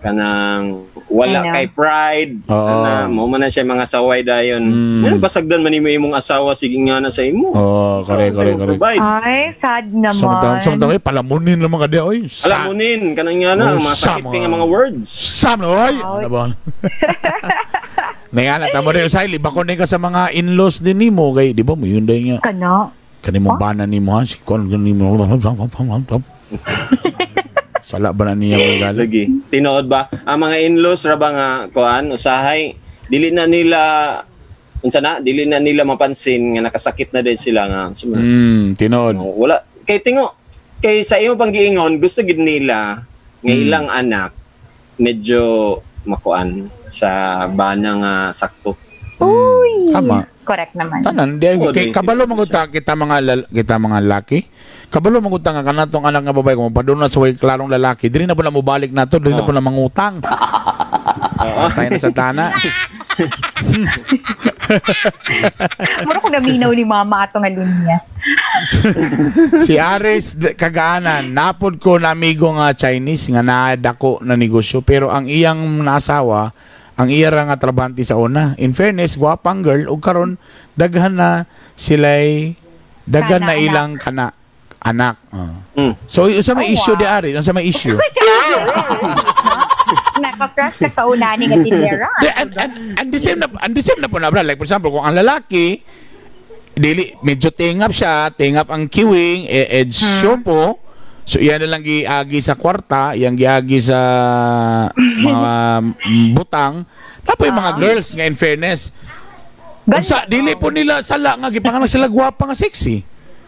B: kanang wala
C: Ano?
B: kay pride kana mo man na siya mga saway dayon. Ano pasagdan man nimo imong asawa sige nga na sa imo.
A: Oo, correct,
B: Ikaw ang
A: correct, correct.
B: provide.
C: Ay, sad naman.
A: Samtang eh, palamunin naman ka diya, oy.
B: Alamunin kanang nga na
A: Oh,
B: masakit
A: sa
B: kay nga mga words.
A: Sam na, oy! Ano ba? Nangana, tamo rin, usay, libakon din ka sa mga in-laws din nimo, kay, di ba, mo yun din nga.
C: Kano?
A: Kani mong bana nimo ha, si kon nimo. Sala ba na niya mga galit?
B: Lagi. Tinuod ba? Ang mga in-laws ra ba nga kuan usahay dili na nila unsa na dili na nila mapansin nga nakasakit na din sila nga suma.
A: Tinuod.
B: Wala kay tingo kay sa imo pang giingon gusto gid nila nga ilang anak medyo makuan sa bana nga sakto.
C: Uy!
A: Tama.
C: Correct naman.
A: Tanan, di
B: Oo,
A: kay
B: di-
A: kabalo man gud ta kita mga laki. Kabalo man gud ta nga kanatong anak nga babae kung padulong na sa way klarong lalaki, dili na po na mobalik nato, dili na po na mangutang.
B: Oo.
A: Tayo na sa tana.
C: Mura ko naminaw ni mama ato nga linya.
A: Si Aris Kagaanan, napod ko na amigo nga Chinese nga naadako na negosyo pero ang iyang naasawa, ang iya ra nga trabante sa una. In fairness, gwapang girl ug karon daghan na sila'y daghan
C: Kana,
A: na
C: anak.
A: ilang kana anak. Oh. So unsa may
C: Oh,
A: issue
C: wow.
A: di ari? Unsa may issue?
C: Naka-crush ka sa unani nga tindera.
A: Di, and the same na po na, bra. Like for example, kung ang lalaki dili medyo tingap siya, tingap ang queuing, eh, edge po. So iyan na lang giagi sa kwarta, iyang giagi sa mga butang. Napoy mga girls nga, in fairness.
C: Ganda.
A: Unsa dili po nila sala nga gipanganak sila gwapa nga sexy.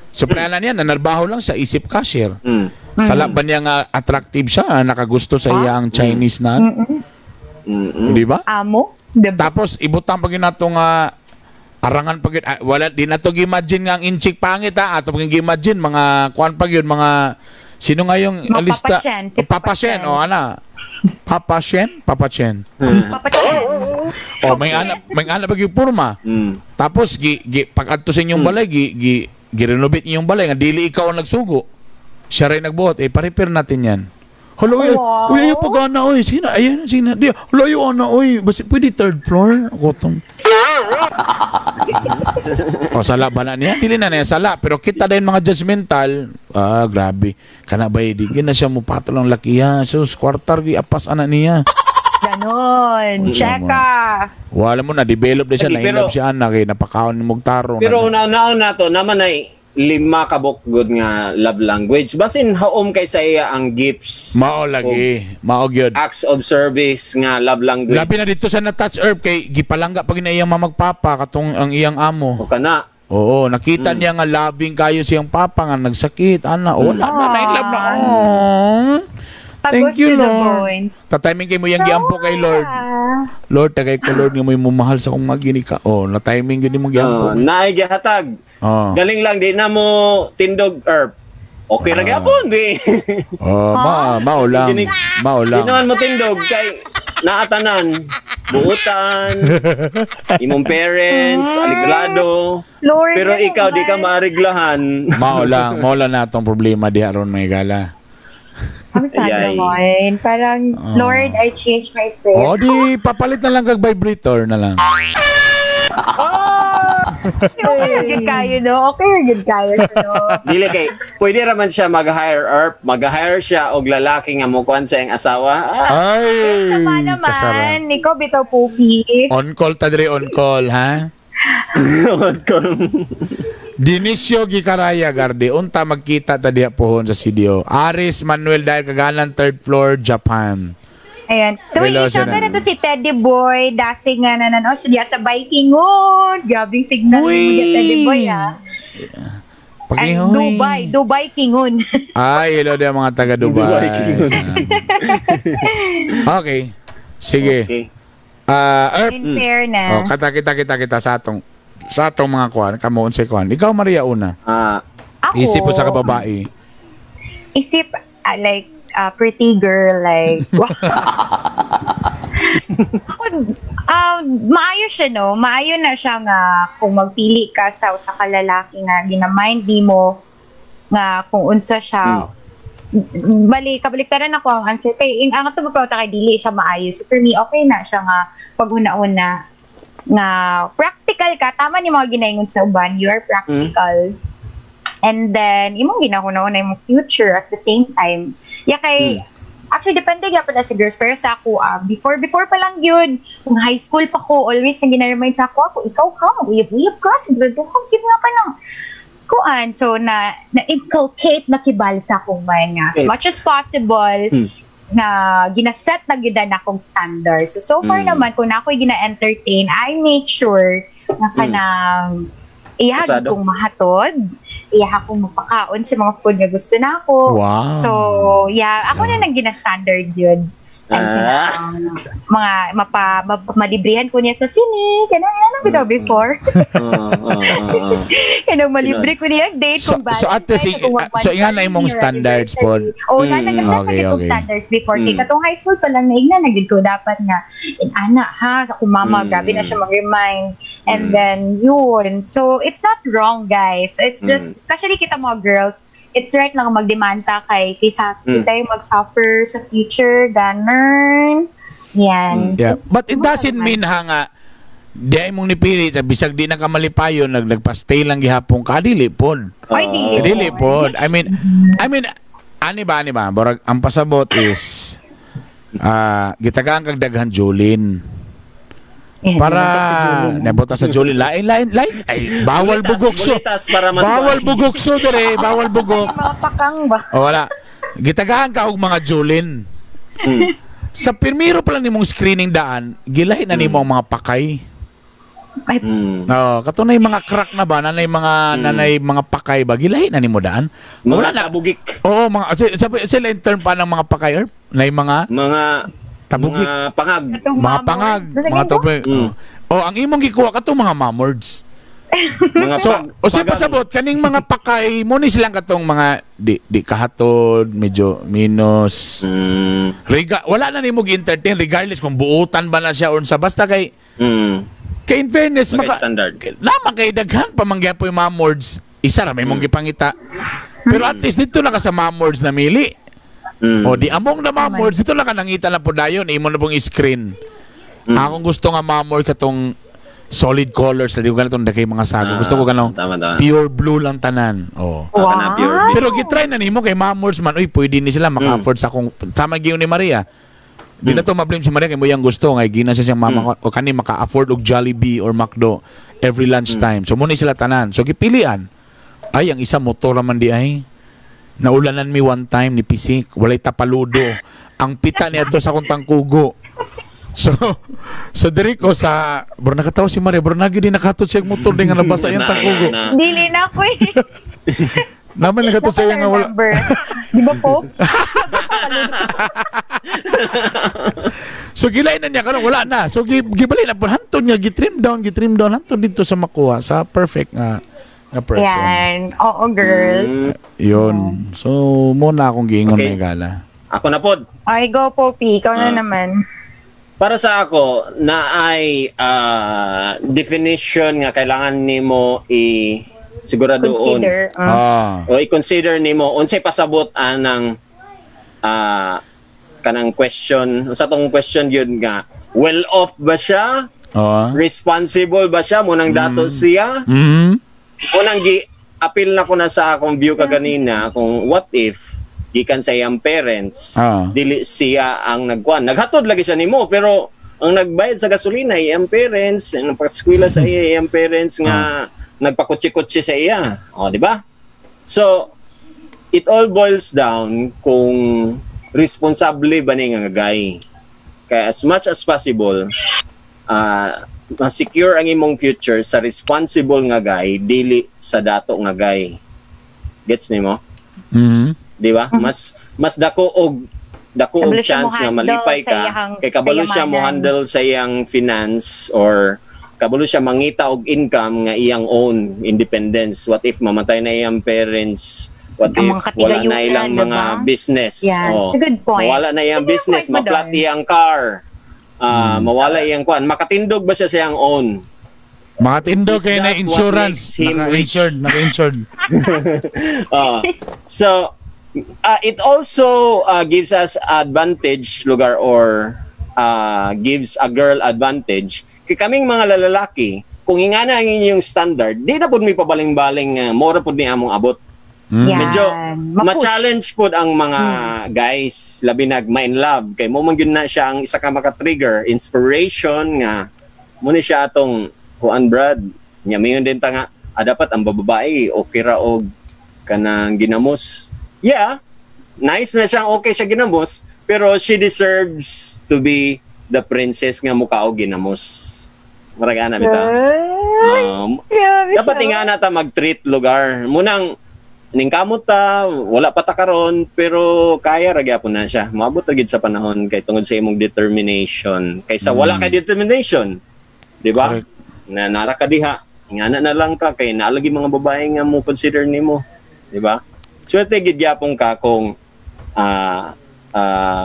A: So plana niya nanarbaho lang siya isip cashier. Sala ba niya nga attractive siya, nakagusto sa iya ang Chinese na? Di ba?
C: Amo? Diba?
A: Tapos ibutang pag nato nga arangan pag ah, wala di nato gi-imagine nga ang inchik pangit ha, ato pag gi-imagine mga kuan pag yun, mga sino nga yung
C: Mga
A: alista.
C: Papa Chen, si
A: Oh, Papa
C: Papa
A: Shen,
C: Chen.
A: oh ana, Papa Shen, Papa Chen.
C: Papa Chen.
A: Oh, may anak pag yung porma. Tapos gi, gi pag adto sa inyong balay, gi gi gi-renovate inyong balay nga dili ikaw ang nagsugo, siya rin nagbuhat, eh pa-repair natin yan. Hello, uy, uy, ayaw pa gana, uy. Sino? Ayan, sino? Di, hello, ayaw, ana, uy. Basta, pwede third floor? Ako tong. O, sala ba na niya? Dili na niya sala. Pero kita din mga judgmental. Ah, grabe. Kana ba, di na siya mo patol ang laki ha. Sus, kwartar, gi apas ana niya.
C: Ganon.
A: Uy,
C: Cheka.
A: Wala mo na, develop na siya.
B: Lagi,
A: Na-inlove siya, anak. Eh, napakaon ni Mugtaro.
B: Pero una-una na to naman ay lima ka bukod nga love language. Basin haom kay sa iya ang gifts.
A: Mao lagi. Mao gyud.
B: Acts of service nga love language.
A: Labi na dito sa na-touch herb kay gipalangga pag na iyang mamagpapa katong ang iyang amo.
B: O kana.
A: Oo, nakita niya nga loving kayo siyang papa nga nagsakit, ana. Oh, wala na, na-inlove na. Oh. Thank
C: Pagos
A: you,
C: to the
A: Lord.
C: bone.
A: Ta-timing kay mo yung giampo kay Lord. Lord, tagay ko Lord nga mo yung mumahal sa akong magini ka. Oh, na-timing gyud mo giampo.
B: Oh, naay gihatag.
A: Oh.
B: Galing lang di na mo tindog herb. Okay ra gyapon di.
A: Oh, ma, mao lang. Mao
B: Di
A: lang.
B: naman mo tindog kay naatanan buutan imong parents aliglado,
C: Lord,
B: pero
C: ano
B: ikaw di ka
C: naman?
B: maariglahan.
A: Mao lang, mao lang na atong problema diha ron may gala.
C: Ang sad
B: Ayay.
C: naman. Parang, Lord, I changed my prayer.
A: Oh, di papalit na lang kag vibrator na lang.
C: Okay ra gyud kayo, no? Okay ra gyud kayo, no?
B: Dili kay pwede ra man siya mag-hire erp, mag-hire siya og lalaki nga mokuan sa iyang asawa. Ah,
A: Ay,
C: Sama naman.
A: kasara.
C: Ikaw, bitaw, Pupi.
A: On call ta diri, on call, ha? Dionisio Gikaraya Garde, unta magkita ta diha pohon sa CDO. Aris Manuel dahil kagalan third floor Japan.
C: Ayan. So,
A: Hello,
C: isa
A: sir.
C: na to si Teddy Boy. Dasig nga na nanood siya sa Bikingon. Grabing signal mo
A: Uy!
C: niya, Teddy Boy, ah. And
A: Pakihoy.
C: Dubai. Dubai Kingon.
A: Ay, hello din mga taga Dubai.
B: Dubai Kingon.
A: Okay. Sige.
B: Okay.
A: Ah, Erp.
C: In fairness.
A: Oh, kata kita kita kita sa atong mga kuan, kamo unsay kuan. Ikaw, Maria, una.
B: Ah,
C: Ako,
A: Isip mo sa kababae.
C: Isip, ah, like, ah, pretty girl, like, ako, maayo siya, no? Maayo na siya nga kung magpili ka sa usa ka lalaki nga ginamind di mo nga kung unsa siya. Bali, kabaliktaran ako ang answer. Kay, ang ato pa kay dili siya maayo. So for me, okay na siya nga pag una-una nga practical ka. Tama ni mga ginaingon sa uban, you are practical. And then, imong ginahuna-una imong future at the same time. Ya kay, actually, depende gyapon na sa girls. Pero sa ako, ah, before pa lang yun, kung high school pa ko, always ang gina-remind sa ako, ako, ikaw ka, mag-uyab-uyab ka, sigurado ka, cute nga ka ng kuan. So, na inculcate na kibal sa akong mind nga. As much as possible, na ginaset na gyud na akong standard. So, so far naman, kung na ako'y gina-entertain, I make sure na kanang iya
B: Pasado.
C: kong mahatod, iya akong mapakaon sa mga food nga gusto na ako.
A: Wow.
C: So, yeah, ako na nang gina-standard yun. And kanang mga malibrihan ko niya sa sine, kanang ano bitaw before.
B: Oo.
C: Kanang malibre ko niya date kung
A: So, ate,
C: Valentine's, kung
A: so nga na imong standards po.
C: Oh, na nag-set na standards before. Kay katong high school pa lang naigna na gid ko dapat nga in ana ha sa akong mama, grabe na siya mag-remind. And then yun. So it's not wrong, guys. It's just especially kita mga girls, it's right lang magdemanda kay kaysa kita yung mag-suffer sa future, ganun. Yan.
A: Yeah. But it
C: Wala
A: doesn't
C: naman.
A: mean ha nga Di ay mong nipili sa bisag di na ka malipayon, nagpa-stay lang gihapon ka, dili pod.
C: Ay, dili.
A: Dili pod. I mean, ani ba, borag ang pasabot is gitagaan kag daghan Julin.
C: Eh,
A: Para
C: nabota sa Julin.
A: Nabota sa Julin, lain lain lain ay bawal
B: Bulitas,
A: bugok so.
B: bulitas para mas
A: Bawal bugok so dire, bawal bugok.
C: Mga pakang ba?
A: O wala. Gitagaan ka og mga Julin. Sa pirmiro pa lang nimong screening daan, gilahi na nimo ang mga pakay.
C: Ay,
A: Oh, katunay mga crack na ba, nanay mga pakay ba, gilahi na nimo daan.
B: Mga
A: Wala na.
B: tabugik.
A: Oo, mga sila in term pa ng mga pakay or nay mga
B: Mga
A: tabugik,
B: mga pangag.
C: Katong
A: mga pangag,
C: mamords.
A: mga tope. Oh, ang imong gikuha katong mga mamords.
B: Mga
A: So, o siya
B: pagang.
A: pasabot kaning mga pakay mo ni silang katong mga di kahatod, medyo minus. Wala na nimo gi-entertain regardless kung buutan ba na siya or sa basta kay kay in fairness
B: Maka
A: maka
B: standard.
A: naman kay daghan pa man gyapon yung mamords. Isa ra may mong gipangita. Pero at least dito na ka sa mamords na mili. O di among na mamords dito na ka nangita na po dayon imo na pong screen. Akong gusto nga mamord katong solid colors na di ko ganitong dakay mga sago. Gusto ko ganong
B: Tama, tama.
A: pure blue lang tanan. Oh.
B: Baka na pure
C: Wow.
B: blue.
A: Pero gitry na nimo kay mamords man, uy, pwede ni sila maka-afford sa akong tama gyud ni Maria. Di na to ma-blame si Maria kay mo yang gusto nga gina siya siyang mama ko o kani maka-afford og Jollibee or McDo every lunchtime. So mo ni sila tanan. So gipilian. Ay, ang isa motor raman di ay. Naulanan mi one time ni Pisik, walay tapaludo. Ang pita niya to sa akong tangkugo. So diri ko sa bro nakatawa si Maria, bro nagi di nakatod siya og motor di nga nabasa iyang tangkugo.
C: Dili na ako eh.
A: Naman nakatod siya nga wala.
C: Remember. Di ba, Popes?
A: So gilay na niya karon wala na. So gibali na po hantod nga gitrim down hantod dito sa makuha sa perfect nga nga person.
C: Yan. Oo, girl.
A: Yun. So muna akong giingon
B: Okay.
A: okay. gala.
B: Ako na pod.
C: Okay, go, Poppy. Ikaw na naman.
B: Para sa ako na ay definition nga kailangan nimo i siguradoon
C: Consider.
B: O i-consider nimo unsay pasabot anang kanang question, unsa tong question yun nga well off ba siya, responsible ba siya, munang dato siya, unang gi appeal na ko na sa akong view kaganina kung what if gikan sa iyang parents, dili siya ang nagkuan, naghatod lagi siya nimo pero ang nagbayad sa gasolina iyang parents, ang nagpaskwela sa iya iyang parents nga nagpakutsi-kutsi sa iya, o di ba? So it all boils down kung responsable ba ni nga guy. Kaya as much as possible, ma-secure ang imong future sa responsible nga guy, dili sa dato nga guy. Gets nimo?
A: Mhm.
B: Di ba? Mas mas dako og
C: Kabalo siya
B: chance nga
C: mo-handle
B: malipay
C: sa
B: ka
C: iyang
B: kay kabalo siya mo
C: kayamanan.
B: handle sa iyang finance or kabalo siya mangita og income nga iyang own independence. What if mamatay na iyang parents? What
C: Ang
B: if
C: mga
B: wala na
C: katigayunan,
B: ilang mga
C: diba?
B: business?
C: Yan.
B: Oh.
C: It's a good point.
B: Mawala na iyang
C: Good
B: business,
C: point mo
B: maplat
C: doon.
B: iyang car. Mawala iyang kuan, makatindog ba siya sa iyang own?
A: Makatindog
B: Is
A: kay na
B: that what
A: insurance.
B: makes him rich?
A: Naka-insured, naka-insured.
B: So it also gives us advantage lugar or gives a girl advantage kay kaming mga lalaki kung ingana ang inyong standard, di na pud mi pabaling-baling, mora pud ni among abot.
C: Yan.
B: Medyo
C: Ma-push.
B: ma-challenge pud ang mga guys labi nag ma in love kay mo man gyud na siya ang isa ka maka-trigger inspiration nga mo ni siya atong kuan brad nya mayon din ta nga dapat ang babae okay ra og kanang ginamos. Yeah, nice na siyang okay siya ginamos, pero she deserves to be the princess nga mukha og ginamos. Murag ana bitaw.
C: Ay, grabe
B: Dapat
C: siya.
B: nga na ta mag-treat lugar. Munang ning kamot ta, wala pa ta karon, pero kaya ra gyapon na siya. Moabot ra gid sa panahon kay tungod sa imong determination. Kaysa wala kay determination. Di ba?
A: Correct.
B: Na nara ka diha, ngana na lang ka kay naalagi mga babae nga mo consider nimo, di ba? Swerte gid gyapon ka kung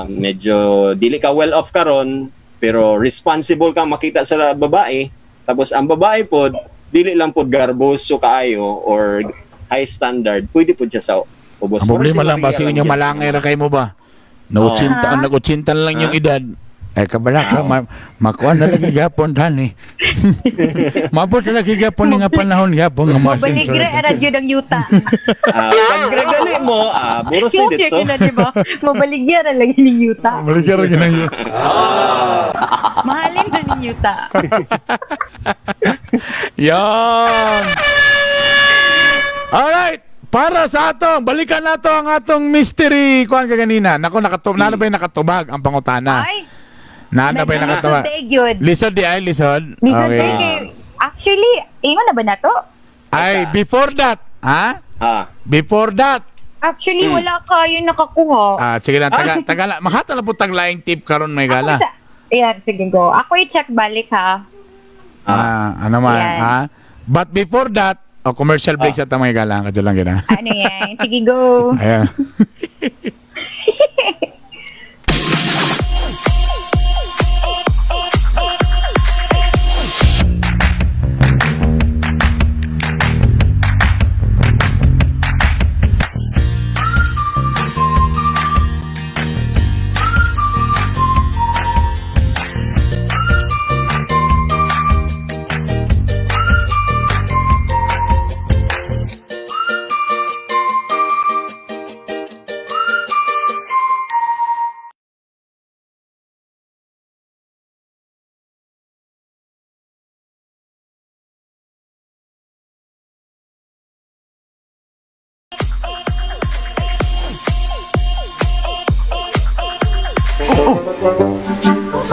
B: medyo dili ka well off karon pero responsible ka makita sa babae, tapos ang babae pod dili lang pod garboso kaayo or high standard, pwede pod siya sa ubos.
A: Ang problema
B: Murag si
A: lang ba
B: Maria
A: sa inyo
B: gyud.
A: malangay ra kay mo ba? Na 80,
C: Ha?
A: ang nag-80 lang yung
B: Ha?
A: edad. Ay kabala ka makuha na lagi gapon tani. Mabot na lagi gapon ni nga panahon gapon nga
C: Mabaligra
A: ma-sensor.
C: ra gyud ang yuta.
B: Ah, pag gali mo, buro sa
C: Okay,
B: ditso.
C: na, di ba? Mabaligya ra lagi ning yuta.
A: Mabaligya ra gyud ang yuta.
C: Mahalin na ning yuta.
A: Yan. Alright. Para sa atong, balikan nato ang atong mystery kuan kaganina. Nako nakatub, na ba yung nakatubag ang pangutana?
C: Ay,
A: Na ba yung nakatubag?
C: Lisod day gyud.
A: Lisod di ay lisod.
C: Lisod
A: Okay.
C: day kay actually, ingon na ba na to?
A: Ay, before that, ha? Before that.
C: Actually, wala kayo nakakuha.
A: Ah, sige lang, taga, tagala. Makata na po taglaing tip karon may
C: Ako
A: gala.
C: sa, ayan, sige go. Ako i-check balik ha.
A: Ano man,
C: Ayan.
A: ha? But before that, oh, commercial break sa tamay gala. Kadyo lang gina.
C: Ano yan? Sige, go.
A: Ayan.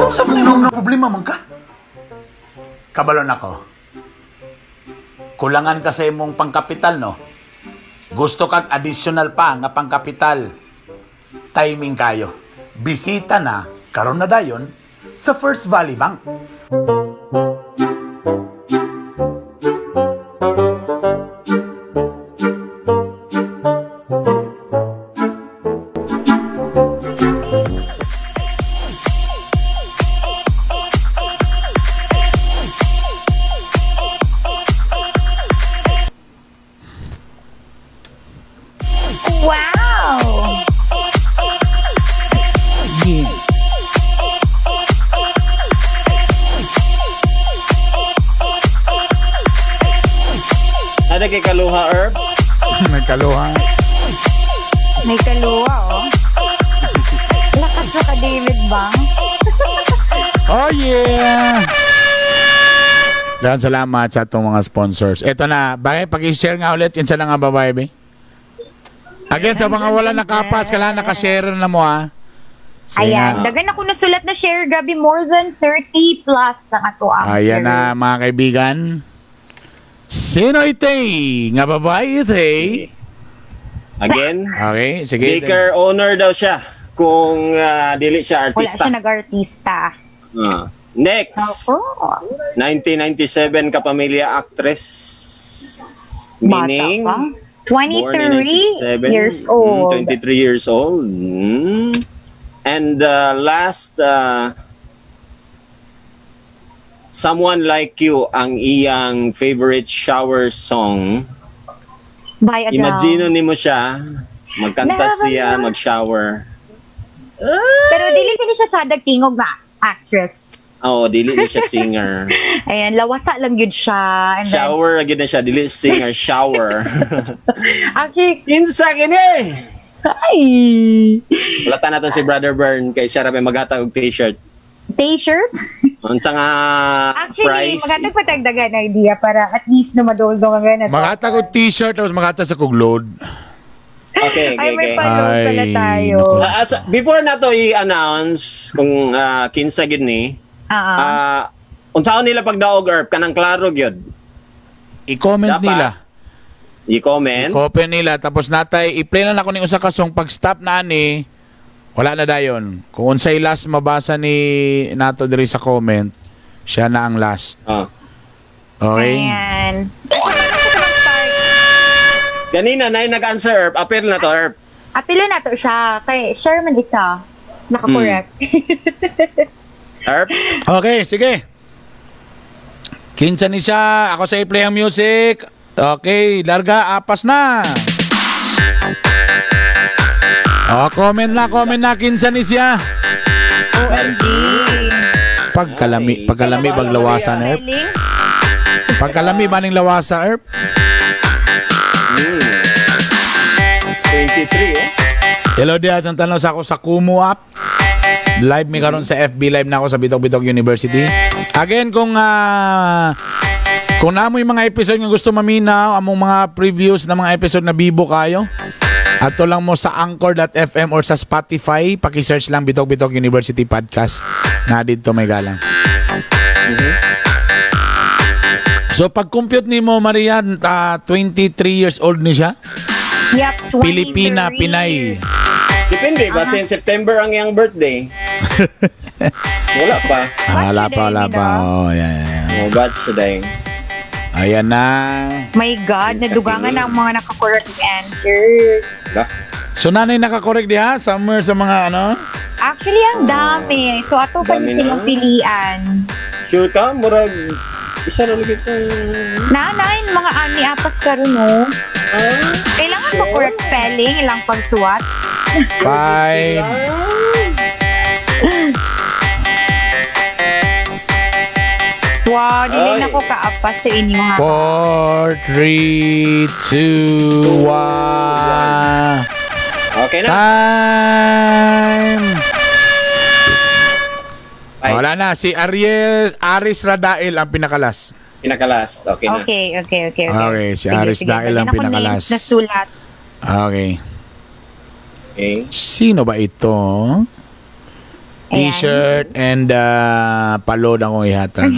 A: Sa mga problema man ka? Kabalon ako. Kulangan ka sa imong pangkapital, no? Gusto kag additional pa nga pangkapital. Timing kayo. Bisita na, karon na dayon, sa First Valley Bank.
C: Wow!
A: Yeah.
B: Ada kay Kaluha Herb?
A: Nagkaluha.
C: May kaluwa, oh. Lakas sa ka David Bang.
A: Oh yeah! Daghang salamat sa atong mga sponsors. Ito na, bagay paki-share nga ulit yun sa nga babae, be. Again, sa mga wala nakapas, kailangan nakashare na mo, ha? Sige
C: Ayan,
A: nga.
C: dagan ako nasulat na share, gabi more than 30 plus ang ato ang
A: Ayan na,
C: share.
A: mga kaibigan. Sino ite? Nga babae ite?
B: Again,
A: Okay, sige.
B: baker owner daw siya kung dili siya
C: Wala
B: artista.
C: siya nag-artista.
B: Next,
C: Ako.
B: 1997 kapamilya actress.
C: Bata
B: Meaning,
C: pa.
B: born in
C: 23
B: 97,
C: years old.
B: 23 years old. And last, Someone Like You ang iyang favorite shower song.
C: By Adele.
B: Imagine nimo siya, magkanta
C: Never
B: siya,
C: mind.
B: mag-shower.
C: Pero dili kini siya tsadag tingog nga actress.
B: Oo, dili ni siya singer.
C: Ayan, lawasa lang yun siya. And then,
B: Shower agad na siya, dili singer, shower.
C: Actually,
B: Kinsa kini?
C: ay!
B: Wala ta nato si Brother Bern kay siya ra may maghatag og t-shirt.
C: T-shirt?
B: Unsa nga
C: Actually,
B: price?
C: maghatag pa tagdagan idea para at least na maduldo ka ganito.
A: Makata ko t-shirt, tapos makata sa kog load.
B: Okay, okay,
C: Ay, may
B: okay.
C: pa-load pala
A: Ay,
C: tayo.
A: naku.
B: Before na to i-announce kung kinsa gid ni, unsaon nila pagdaog Erp kanang klaro gyud.
A: I-comment
B: Dapat.
A: nila.
B: I-comment.
A: I-comment nila. Tapos natay, i-play na nako ni usa ka song. Pag stop na ani, wala na dayon. Kung unsay last mabasa ni nato diri sa comment, siya na ang last. Okay?
C: Ayan. Ay, start.
B: Ganina na yung nag-answer Erp, appeal na to Erp.
C: Apilo na to siya. Kay Sherman isa. Naka-correct.
B: Erp.
A: Okay, sige. Kinsa ni siya? Ako sa i-play ang music. Okay, larga, apas na. Oh, comment na, kinsa ni siya.
C: OMG.
A: Pagkalami,
B: Ay.
A: pagkalami bag lawasa na, Erp.
C: Spelling?
A: Pagkalami ba ning lawasa, Erp?
B: 23 eh.
A: Hello diha, sa tanaw sa ako sa Kumu app. Live mi karon sa FB Live na ako sa Bitok Bitok University. Again, kung namoy mga episode nga gusto maminaw, among mga previews na mga episode na bibo kayo, ato lang mo sa anchor.fm or sa Spotify, paki-search lang Bitok Bitok University Podcast. Na didto, may galang. So pag-compute nimo, Maria, 23 years old ni siya.
C: Yep, 23.
A: Pilipina, Pinay.
B: Depende ba since September ang iyang birthday? Wala pa.
A: Ah, wala pa, wala
C: Batch
A: pa.
C: today,
A: Oh, yeah.
B: Oh, batch today.
A: Ayan na.
C: My God, nadugangan na ang mga nakakorrect answer.
B: Ba?
A: So nanay nakakorek diha somewhere sa mga ano?
C: Actually, ang dami. So, ato pa
B: Dami
C: ni silang
B: na.
C: pilian.
B: Sure ka? Murag isa ra lagi kong.
C: Nanay, mga ani apas karon, no?
B: Ah,
C: Kailangan ba correct spelling, ilang pagsuwat?
A: Five.
C: Wow, dili
B: Ay.
C: na ko kaapas sa inyo ha.
A: Four, three, two, one.
B: Okay na.
A: Time!
B: Ay.
A: Wala na. Si Ariel, Aris Radael ang pinakalas.
B: Pinakalast. Okay na.
C: Okay.
A: Okay, si Aris Dael ang
C: Daghan ako
A: pinakalas.
C: names na sulat.
A: Okay.
B: Okay.
A: Sino ba ito?
C: Ayan.
A: T-shirt and palod akong ihatag.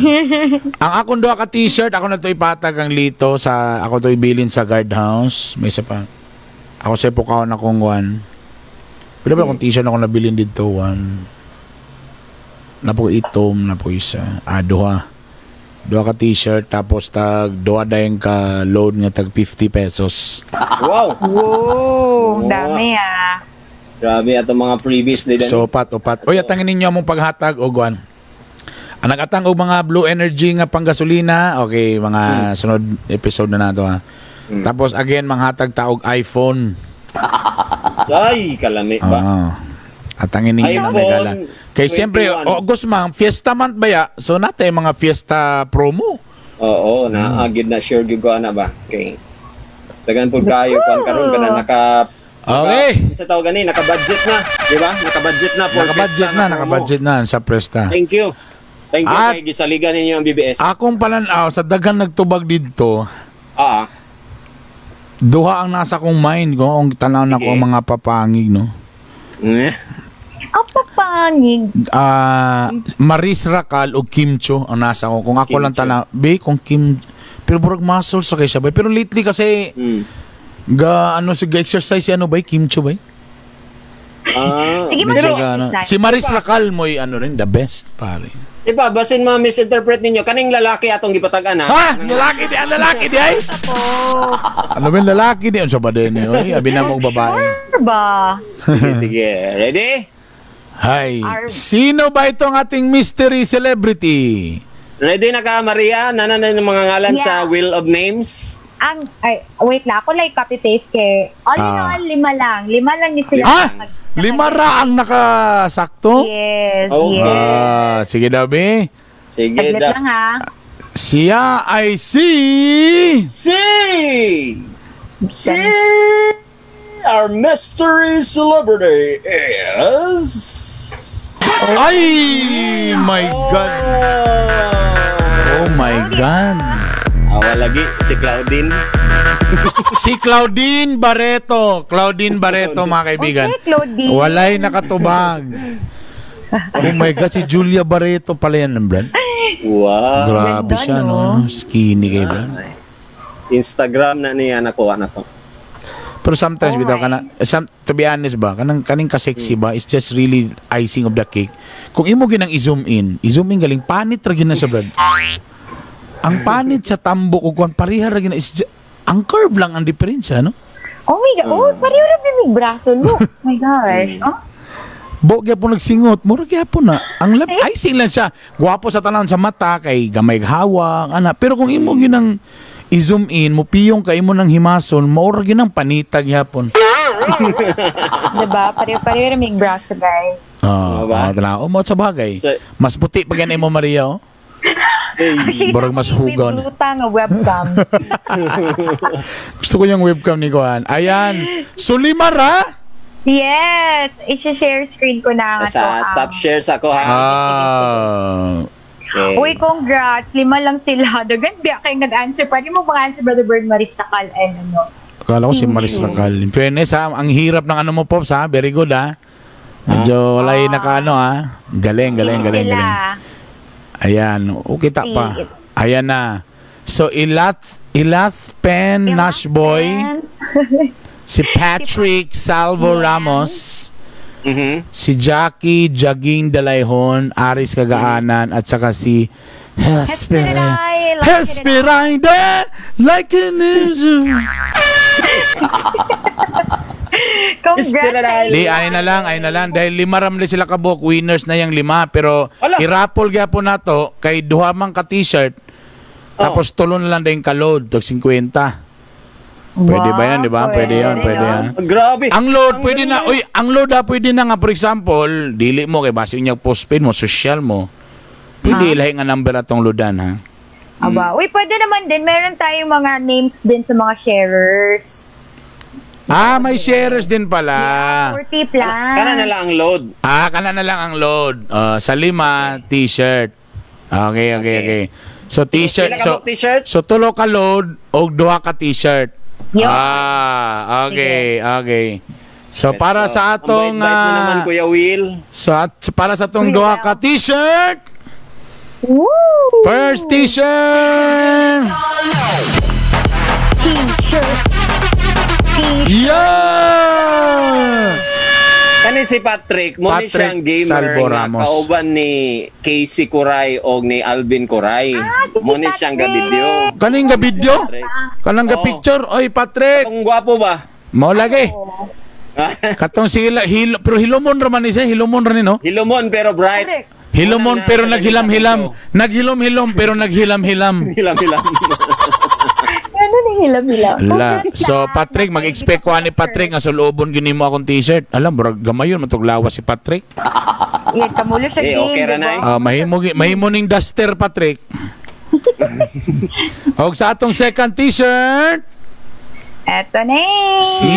A: Ang akong duha ka t-shirt, ako na to ipatag ang lito sa ako to ibilin sa guardhouse. May isa pa. Ako sa pukaw na kong one. Pila ba akong t-shirt ako nabilin dito? One. Napo itom, napo isa. Ah, duha. Duha ka t-shirt tapos tag duha dayon ka load nga tag 50 pesos.
B: Wow!
C: Wow, dami ah.
B: Grabe atong mga freebies din.
A: So upat upat. Oy, atangin ninyo among paghatag og kuan. Ang nagatang og mga Blue Energy nga panggasolina, okay, mga sunod episode na nato ha. Tapos again manghatag ta og iPhone.
B: Ay, kalami ba?
A: Oo. Atangin ninyo na
B: iPhone
A: regala. Kay siyempre
B: 21.
A: August man, fiesta month ba ya? So natay mga fiesta promo.
B: Oo, na agid na sure gyud ko ana ba. Okay. Dagan pud kayo kuan karon kana naka
A: Okay.
B: Naka, sa tawag gani naka-budget na, di ba? Naka-budget na for
A: Naka-budget
B: fiesta
A: na,
B: nga promo.
A: naka-budget na sa presta.
B: Thank you. Thank you
A: At-
B: kay gisaligan ninyo ang BBS.
A: Akong pananaw sa daghan nagtubag didto, duha ang nasa kong mind ko kung tanaw na ko ang
B: Sige.
A: mga papangig no.
B: Eh.
C: Ang papangig.
A: Ah, Maris Racal o Kim Cho ang nasa ko. Kung ako
B: Kim
A: lang
B: Cho.
A: tanaw, be kung Kim pero burag muscle sa kay siya bay. Pero lately kasi ga ano si exercise si ano bay Kim Cho bay.
C: Sige,
A: Medyo
C: mag-
A: ga, ano. Si Maris Racal mo'y ano rin the best pare.
B: Di ba, basin ma-misinterpret ninyo, kaning lalaki atong gipatag-an ha?
A: Ha? Lalaki di, ang lalaki di ay.
C: Po.
A: Ano ba yung lalaki di? Ano sa ba din eh? Oy, abi na mong babae.
C: Sure ba?
B: Sige, sige. Ready?
A: Hay. Sino ba itong ating mystery celebrity?
B: Ready na ka, Maria? Nana na yung mga ngalan
C: Yeah.
B: sa Wheel of Names?
C: Ang, ay, wait lang. Ako like copy-paste kay, all in all, lima lang. Lima lang ni sila.
A: Ah! Lima ra ang nakasakto?
C: Yes,
B: Okay.
C: yes.
A: Ah, sige daw, be.
B: Sige,
C: Saglit
B: da.
C: lang ha.
A: Siya ay si.
B: Si! Si! Our mystery celebrity is.
A: Ay! My God! Oh my God!
B: Awa lagi, si Claudine.
A: Si Claudine Barreto. Claudine Barreto, mga kaibigan.
C: Okay, Claudine.
A: Walay nakatubag. Oh my God, si Julia Barreto pala yan, Brad.
B: Wow.
A: Grabe
C: Ganda,
A: siya, no?
C: no?
A: Skinny kay Brad.
B: Instagram na niya nakuha na to.
A: Pero sometimes,
C: Oh
A: bitaw
C: my.
A: kana, to be honest ba, kanang kaning ka-sexy ba, it's just really icing of the cake. Kung imo ginang i-zoom in, i-zoom in galing, panit ra gyud na siya, Brad. Ang panit sa tambok ug kuan pareha ra gyud na is ang curve lang ang diferensya, no?
C: Oh my God. Oh, pareho ra bibig braso. Look. Oh my gosh. Oh.
A: Bo gyapon nagsingot, mura gyapon na. Ang lab, icing lang siya. Gwapo sa tanan sa mata kay gamay hawak, ana. Pero kung imo ginang i-zoom in, mo piyong ka imo ng himason, mao ra ginang panitag gyapon.
C: Diba? Pareho-pareho rin yung braso, guys.
A: Oh,
B: Diba?
A: oh, tala. Oh, mo sa bagay.
B: So-
A: Mas puti pa ganun mo, Maria, oh.
B: Hey.
A: Barang mas hugon.
C: May bluta nga webcam.
A: Gusto ko yung webcam ni Kuan. Ayan. Sulimara.
C: Yes! I-share screen ko na nga to.
B: Sa stop share sa ako ha.
A: Ah.
B: Okay.
C: Uy, congrats. Lima lang sila. Dagan biya kayong nag-answer. Pwede mo bang answer, Brother Bird Maris Takal and ano?
A: Akala ko si Maris Racal. In fairness ha, ang hirap ng ano mo, Pops ha. Very good ha. Medyo wala yung nakaano ha. Galing, galing, galing,
C: Sila.
A: galing. Ayan. O, kita pa. Ayan na. So, Ilath Pen Nash Boy, si Patrick Salvo Ramos, si Jackie Jaging Dalayhon, Aris Kagaanan, at saka si Hesperai.
C: Hesperai,
A: Hesperai, like an angel.
C: Congrats
B: Hesperai.
A: Di, ay na lang, ay na lang. Dahil lima ram na sila kabuk, winners na yung lima. Pero
B: Ala.
A: irapol gyapon nato kay duha man ka t-shirt. Tapos tulo na lang din ka-load, tag 50. Pwede ba yan, di ba? Pwede yan, pwede yan.
B: Grabe.
A: Ang load, pwede na, uy, ang load ha, pwede na nga, for example, dili mo, kay base niya postpaid mo, social mo, pwede ilahi nga number atong loadan, ha?
C: Aba, uy, pwede naman din. Meron tayong mga names din sa mga sharers.
A: Ah, may sharers din pala.
C: 40 plus.
B: Kana na lang ang load.
A: Ah, kana na lang ang load. Ah, sa lima, t-shirt. Okay. So, t-shirt.
B: Pila ka
A: So,
B: buok t-shirt?
A: so tulo ka load o duha ka t-shirt.
C: Yo.
A: Ah, okay. So, para sa atong...
B: Ang bait-bait mo naman, Kuya Will.
A: Para sa atong
C: Kuya
A: duha
C: Will.
A: ka t-shirt,
C: Woo!
A: first t-shirt!
C: T-shirt. T-shirt.
A: Yeah!
B: Kani si Patrick, mo ni
A: Patrick
B: siyang gamer
A: Salvo
B: nga
A: Ramos.
B: kauban ni Casey Kuray o ni Alvin Kuray.
C: Ah, si
B: Mo ni siyang
C: Patrick.
B: gabidyo.
A: Kaning ga video?
B: Patrick.
A: Kanang ga
B: Oo.
A: picture? Oy, Patrick!
B: Katong gwapo ba?
A: Mao lagi. Katong sila hilo, pero hilomon ra man ni siya, hilomon ra ni no.
B: Hilomon pero bright.
C: Correct.
A: Hilomon
B: Unang
A: pero
B: nasa
A: naghilam-hilam,
B: ganito.
A: naghilom-hilom pero naghilam-hilam.
B: Hilam-hilam.
C: Ano na hilam-hilam?
A: Ala.
C: Congrats
A: So
C: lahat.
A: Patrick, mag-expect ko ani Patrick nga sulobon gini mo akong t-shirt. Alam, murag gamayon matug lawas si Patrick.
C: Yeah, kamulo siya
B: Eh,
C: game,
B: okay ra
C: diba?
B: na eh.
A: Ah, mahimo ning duster Patrick. Og sa atong second t-shirt,
C: Eto na eh.
A: si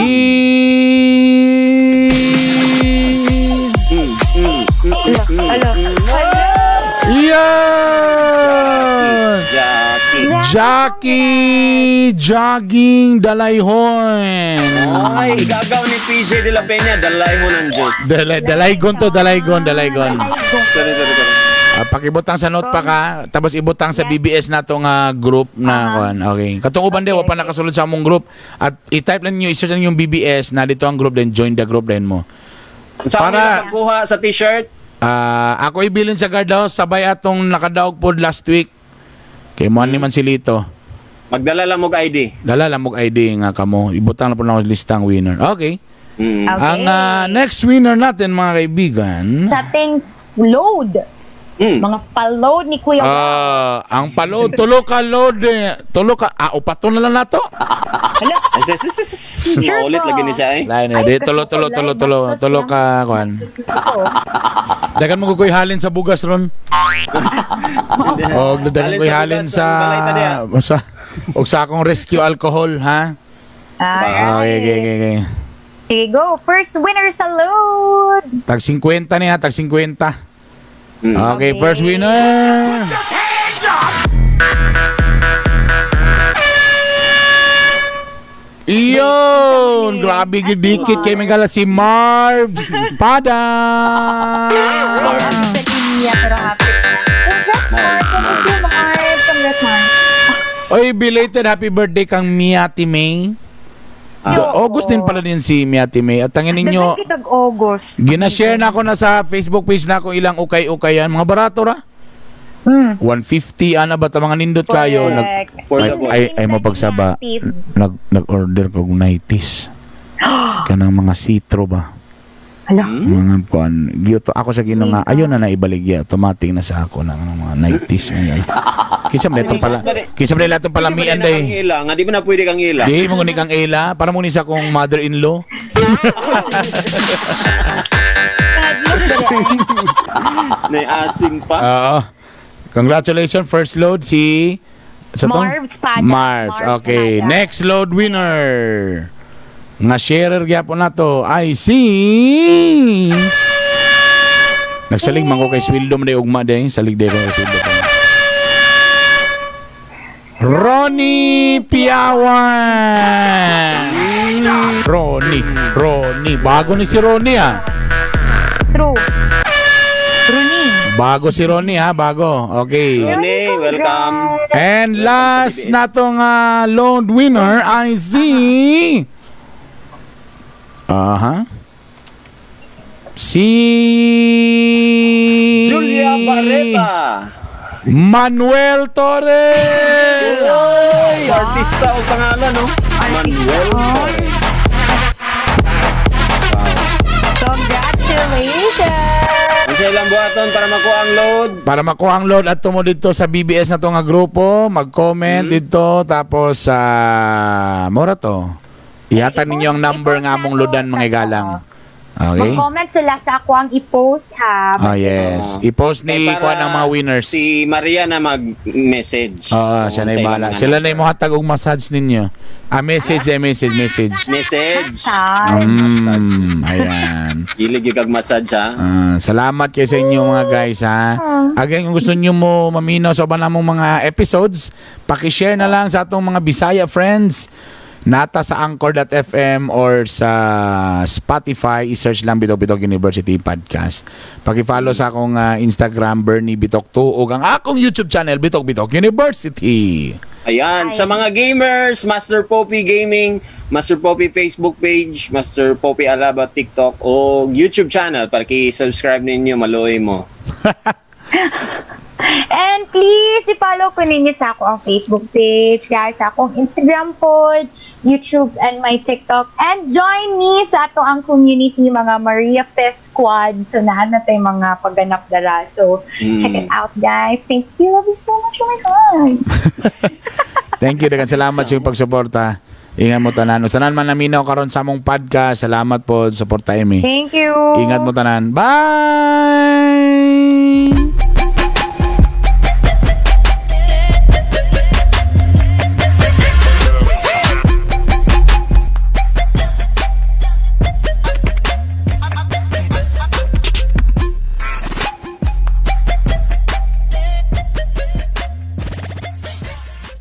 C: Alo, alo.
A: Yeah!
B: Jackie.
A: Jackie Jogging Dalayhon.
B: Ay, igagaw ni PJ de la Peña, dalay mo ng Diyos.
A: Dalaygon to, dalaygon, dalaygon.
B: Sorry, sorry, sorry.
A: Ah, pakibutang sa note pa ka, tapos ibutang sa BBS na tong group na kuan. Okay. Katong uban din wa pa nakasulod sa among group at i-type lang niyo, i-search lang yung BBS na dito ang group, then join the group din mo.
B: Sa
A: Para-
B: para kuha sa t-shirt?
A: Ah, ako ibilin sa guard house sabay atong nakadaog pod last week. Kay mo ni man si Lito.
B: Magdala lang og ID.
A: Dala lang og ID nga kamo. Ibutang na po na ako sa listang winner. Okay.
C: Okay.
A: Ang next winner natin mga kaibigan,
C: Sa ating load. Mga pa-load ni Kuya Will.
A: Ang paload, tulo ka load, eh. Tulo ka, upato na lang nato.
C: Hala,
B: Ay, Maulit lagi ni siya eh.
A: Lain
C: Ay,
A: eh, di,
C: kasi
A: tulo,
C: ko
A: tulo,
C: live,
A: tulo, tulo,
C: bastos
A: tulo
C: lang.
A: ka, kuan.
C: Gusto ko.
A: Dagan mo kukoy halin sa bugas ron. Og dagan
B: Halin
A: ko'y
B: sa
A: halin
B: bugas,
A: sa,
B: ang balay ta diha.
A: sa, og sa akong rescue alcohol, ha?
C: Alright.
A: Okay.
C: Sige, go. First winner sa load.
A: Tag 50 niya, tag 50. Okay,
C: Okay.
A: first winner. Iyon! Grabe gidikit kay Migala si Marvs Pada!
C: Sa linya, pero happy na. Congrats, Marv. Congrats, you, Marv. Congrats, Marv.
A: Oy, belated happy birthday kang Miati May. August din pala din si Miati May. At tangin ninyo,
C: Dagan kitag August.
A: ginashare na ako na sa Facebook page na ako ilang ukay-ukayan. Mga barato ra. 150 ana ba ta mga nindot kayo nag
C: Correct.
A: ay,
B: Affordable.
A: ay, ay mapagsaba nag nag-order kog 90s kanang mga sitro ba.
C: Hala.
A: Mga kuan, gyud ako sa Ginoo nga ayo na naibaligya, automatic na sa ako na ang mga 90s ngayon. Kinsa man itong pala? Kinsa man itong palamian
B: Pwede ba
A: day?
B: na kang ila? Nga di ba na pwede kang ila?
A: Di mo ni kang ila, para mo ni sa akong mother-in-law.
B: May asim pa.
A: Oo. Congratulations, first load si sa to?
C: Marv Spada.
A: Marvs.
C: Marv
A: Okay,
C: Spada.
A: next load winner. Nga sharer gyapon nato ay si Nagsalig man ko kay sweldo man day ugma day, salig day ko kay sweldo ko. Ronnie Piawan. Ronnie, Ronnie, bago ni si Ronnie ah.
C: True. True ni.
A: Bago si Ronnie ha, bago. Okay.
B: Ronnie, welcome.
A: And last na tong loan winner ay si... Aha. Si...
B: Julia Barreta.
A: Manuel Torres!
B: Ay, artista o pangalan, no? Manuel Torres.
C: Congratulations!
B: Ang sa ilang buhaton para makuha ang load.
A: Para makuha ang load at tumo dito sa BBS na to nga grupo, mag-comment dito, tapos sa mora to. Ihatag ninyo ang number nga among loadan mga galang. Okay?
C: Mag-comment sila sa ako ang i-post ha.
A: Ah, yes. I-post ni
B: Eh, para
A: kuha ng mga winners.
B: Si Maria na mag-message.
A: Oo, siya na
B: Kung sa
A: bahala.
B: ilang
A: Sila na yung muhatag og massage ninyo. Ah, message, eh, message, message.
B: Message.
C: Massage.
A: Ayan.
B: Gilig yung kag massage, ha?
A: Ah, salamat kayo sa inyo mga guys ha. Again, kung gusto niyo mo maminaw sa uban namong mga episodes, paki-share na lang sa atong mga Bisaya friends. Nata sa anchor.fm or sa Spotify, i-search lang Bitok Bitok University Podcast. Paki-follow sa akong Instagram Bernie Bitok 2 ug ang akong YouTube channel Bitok Bitok University.
B: Ayan, sa mga gamers, Master Poppy Gaming, Master Poppy Facebook page, Master Poppy Alaba TikTok o YouTube channel para ki-subscribe ninyo, maluoy mo.
C: And please, i-follow ko ninyo sa ako ang Facebook page, guys, sa akong Instagram pod, YouTube, and my TikTok. And join me sa ato ang community, mga Maria Fest Squad. So, naan na tayo mga pagganap dara. So, check it out, guys. Thank you. Love you so much. Oh my God.
A: Thank you, daghang salamat sa inyong pagsuporta. Ingat mo tanan. Ug tanan man naminaw karon sa among podcast. Salamat po suporta mi.
C: Thank you.
A: Ingat mo tanan. Bye.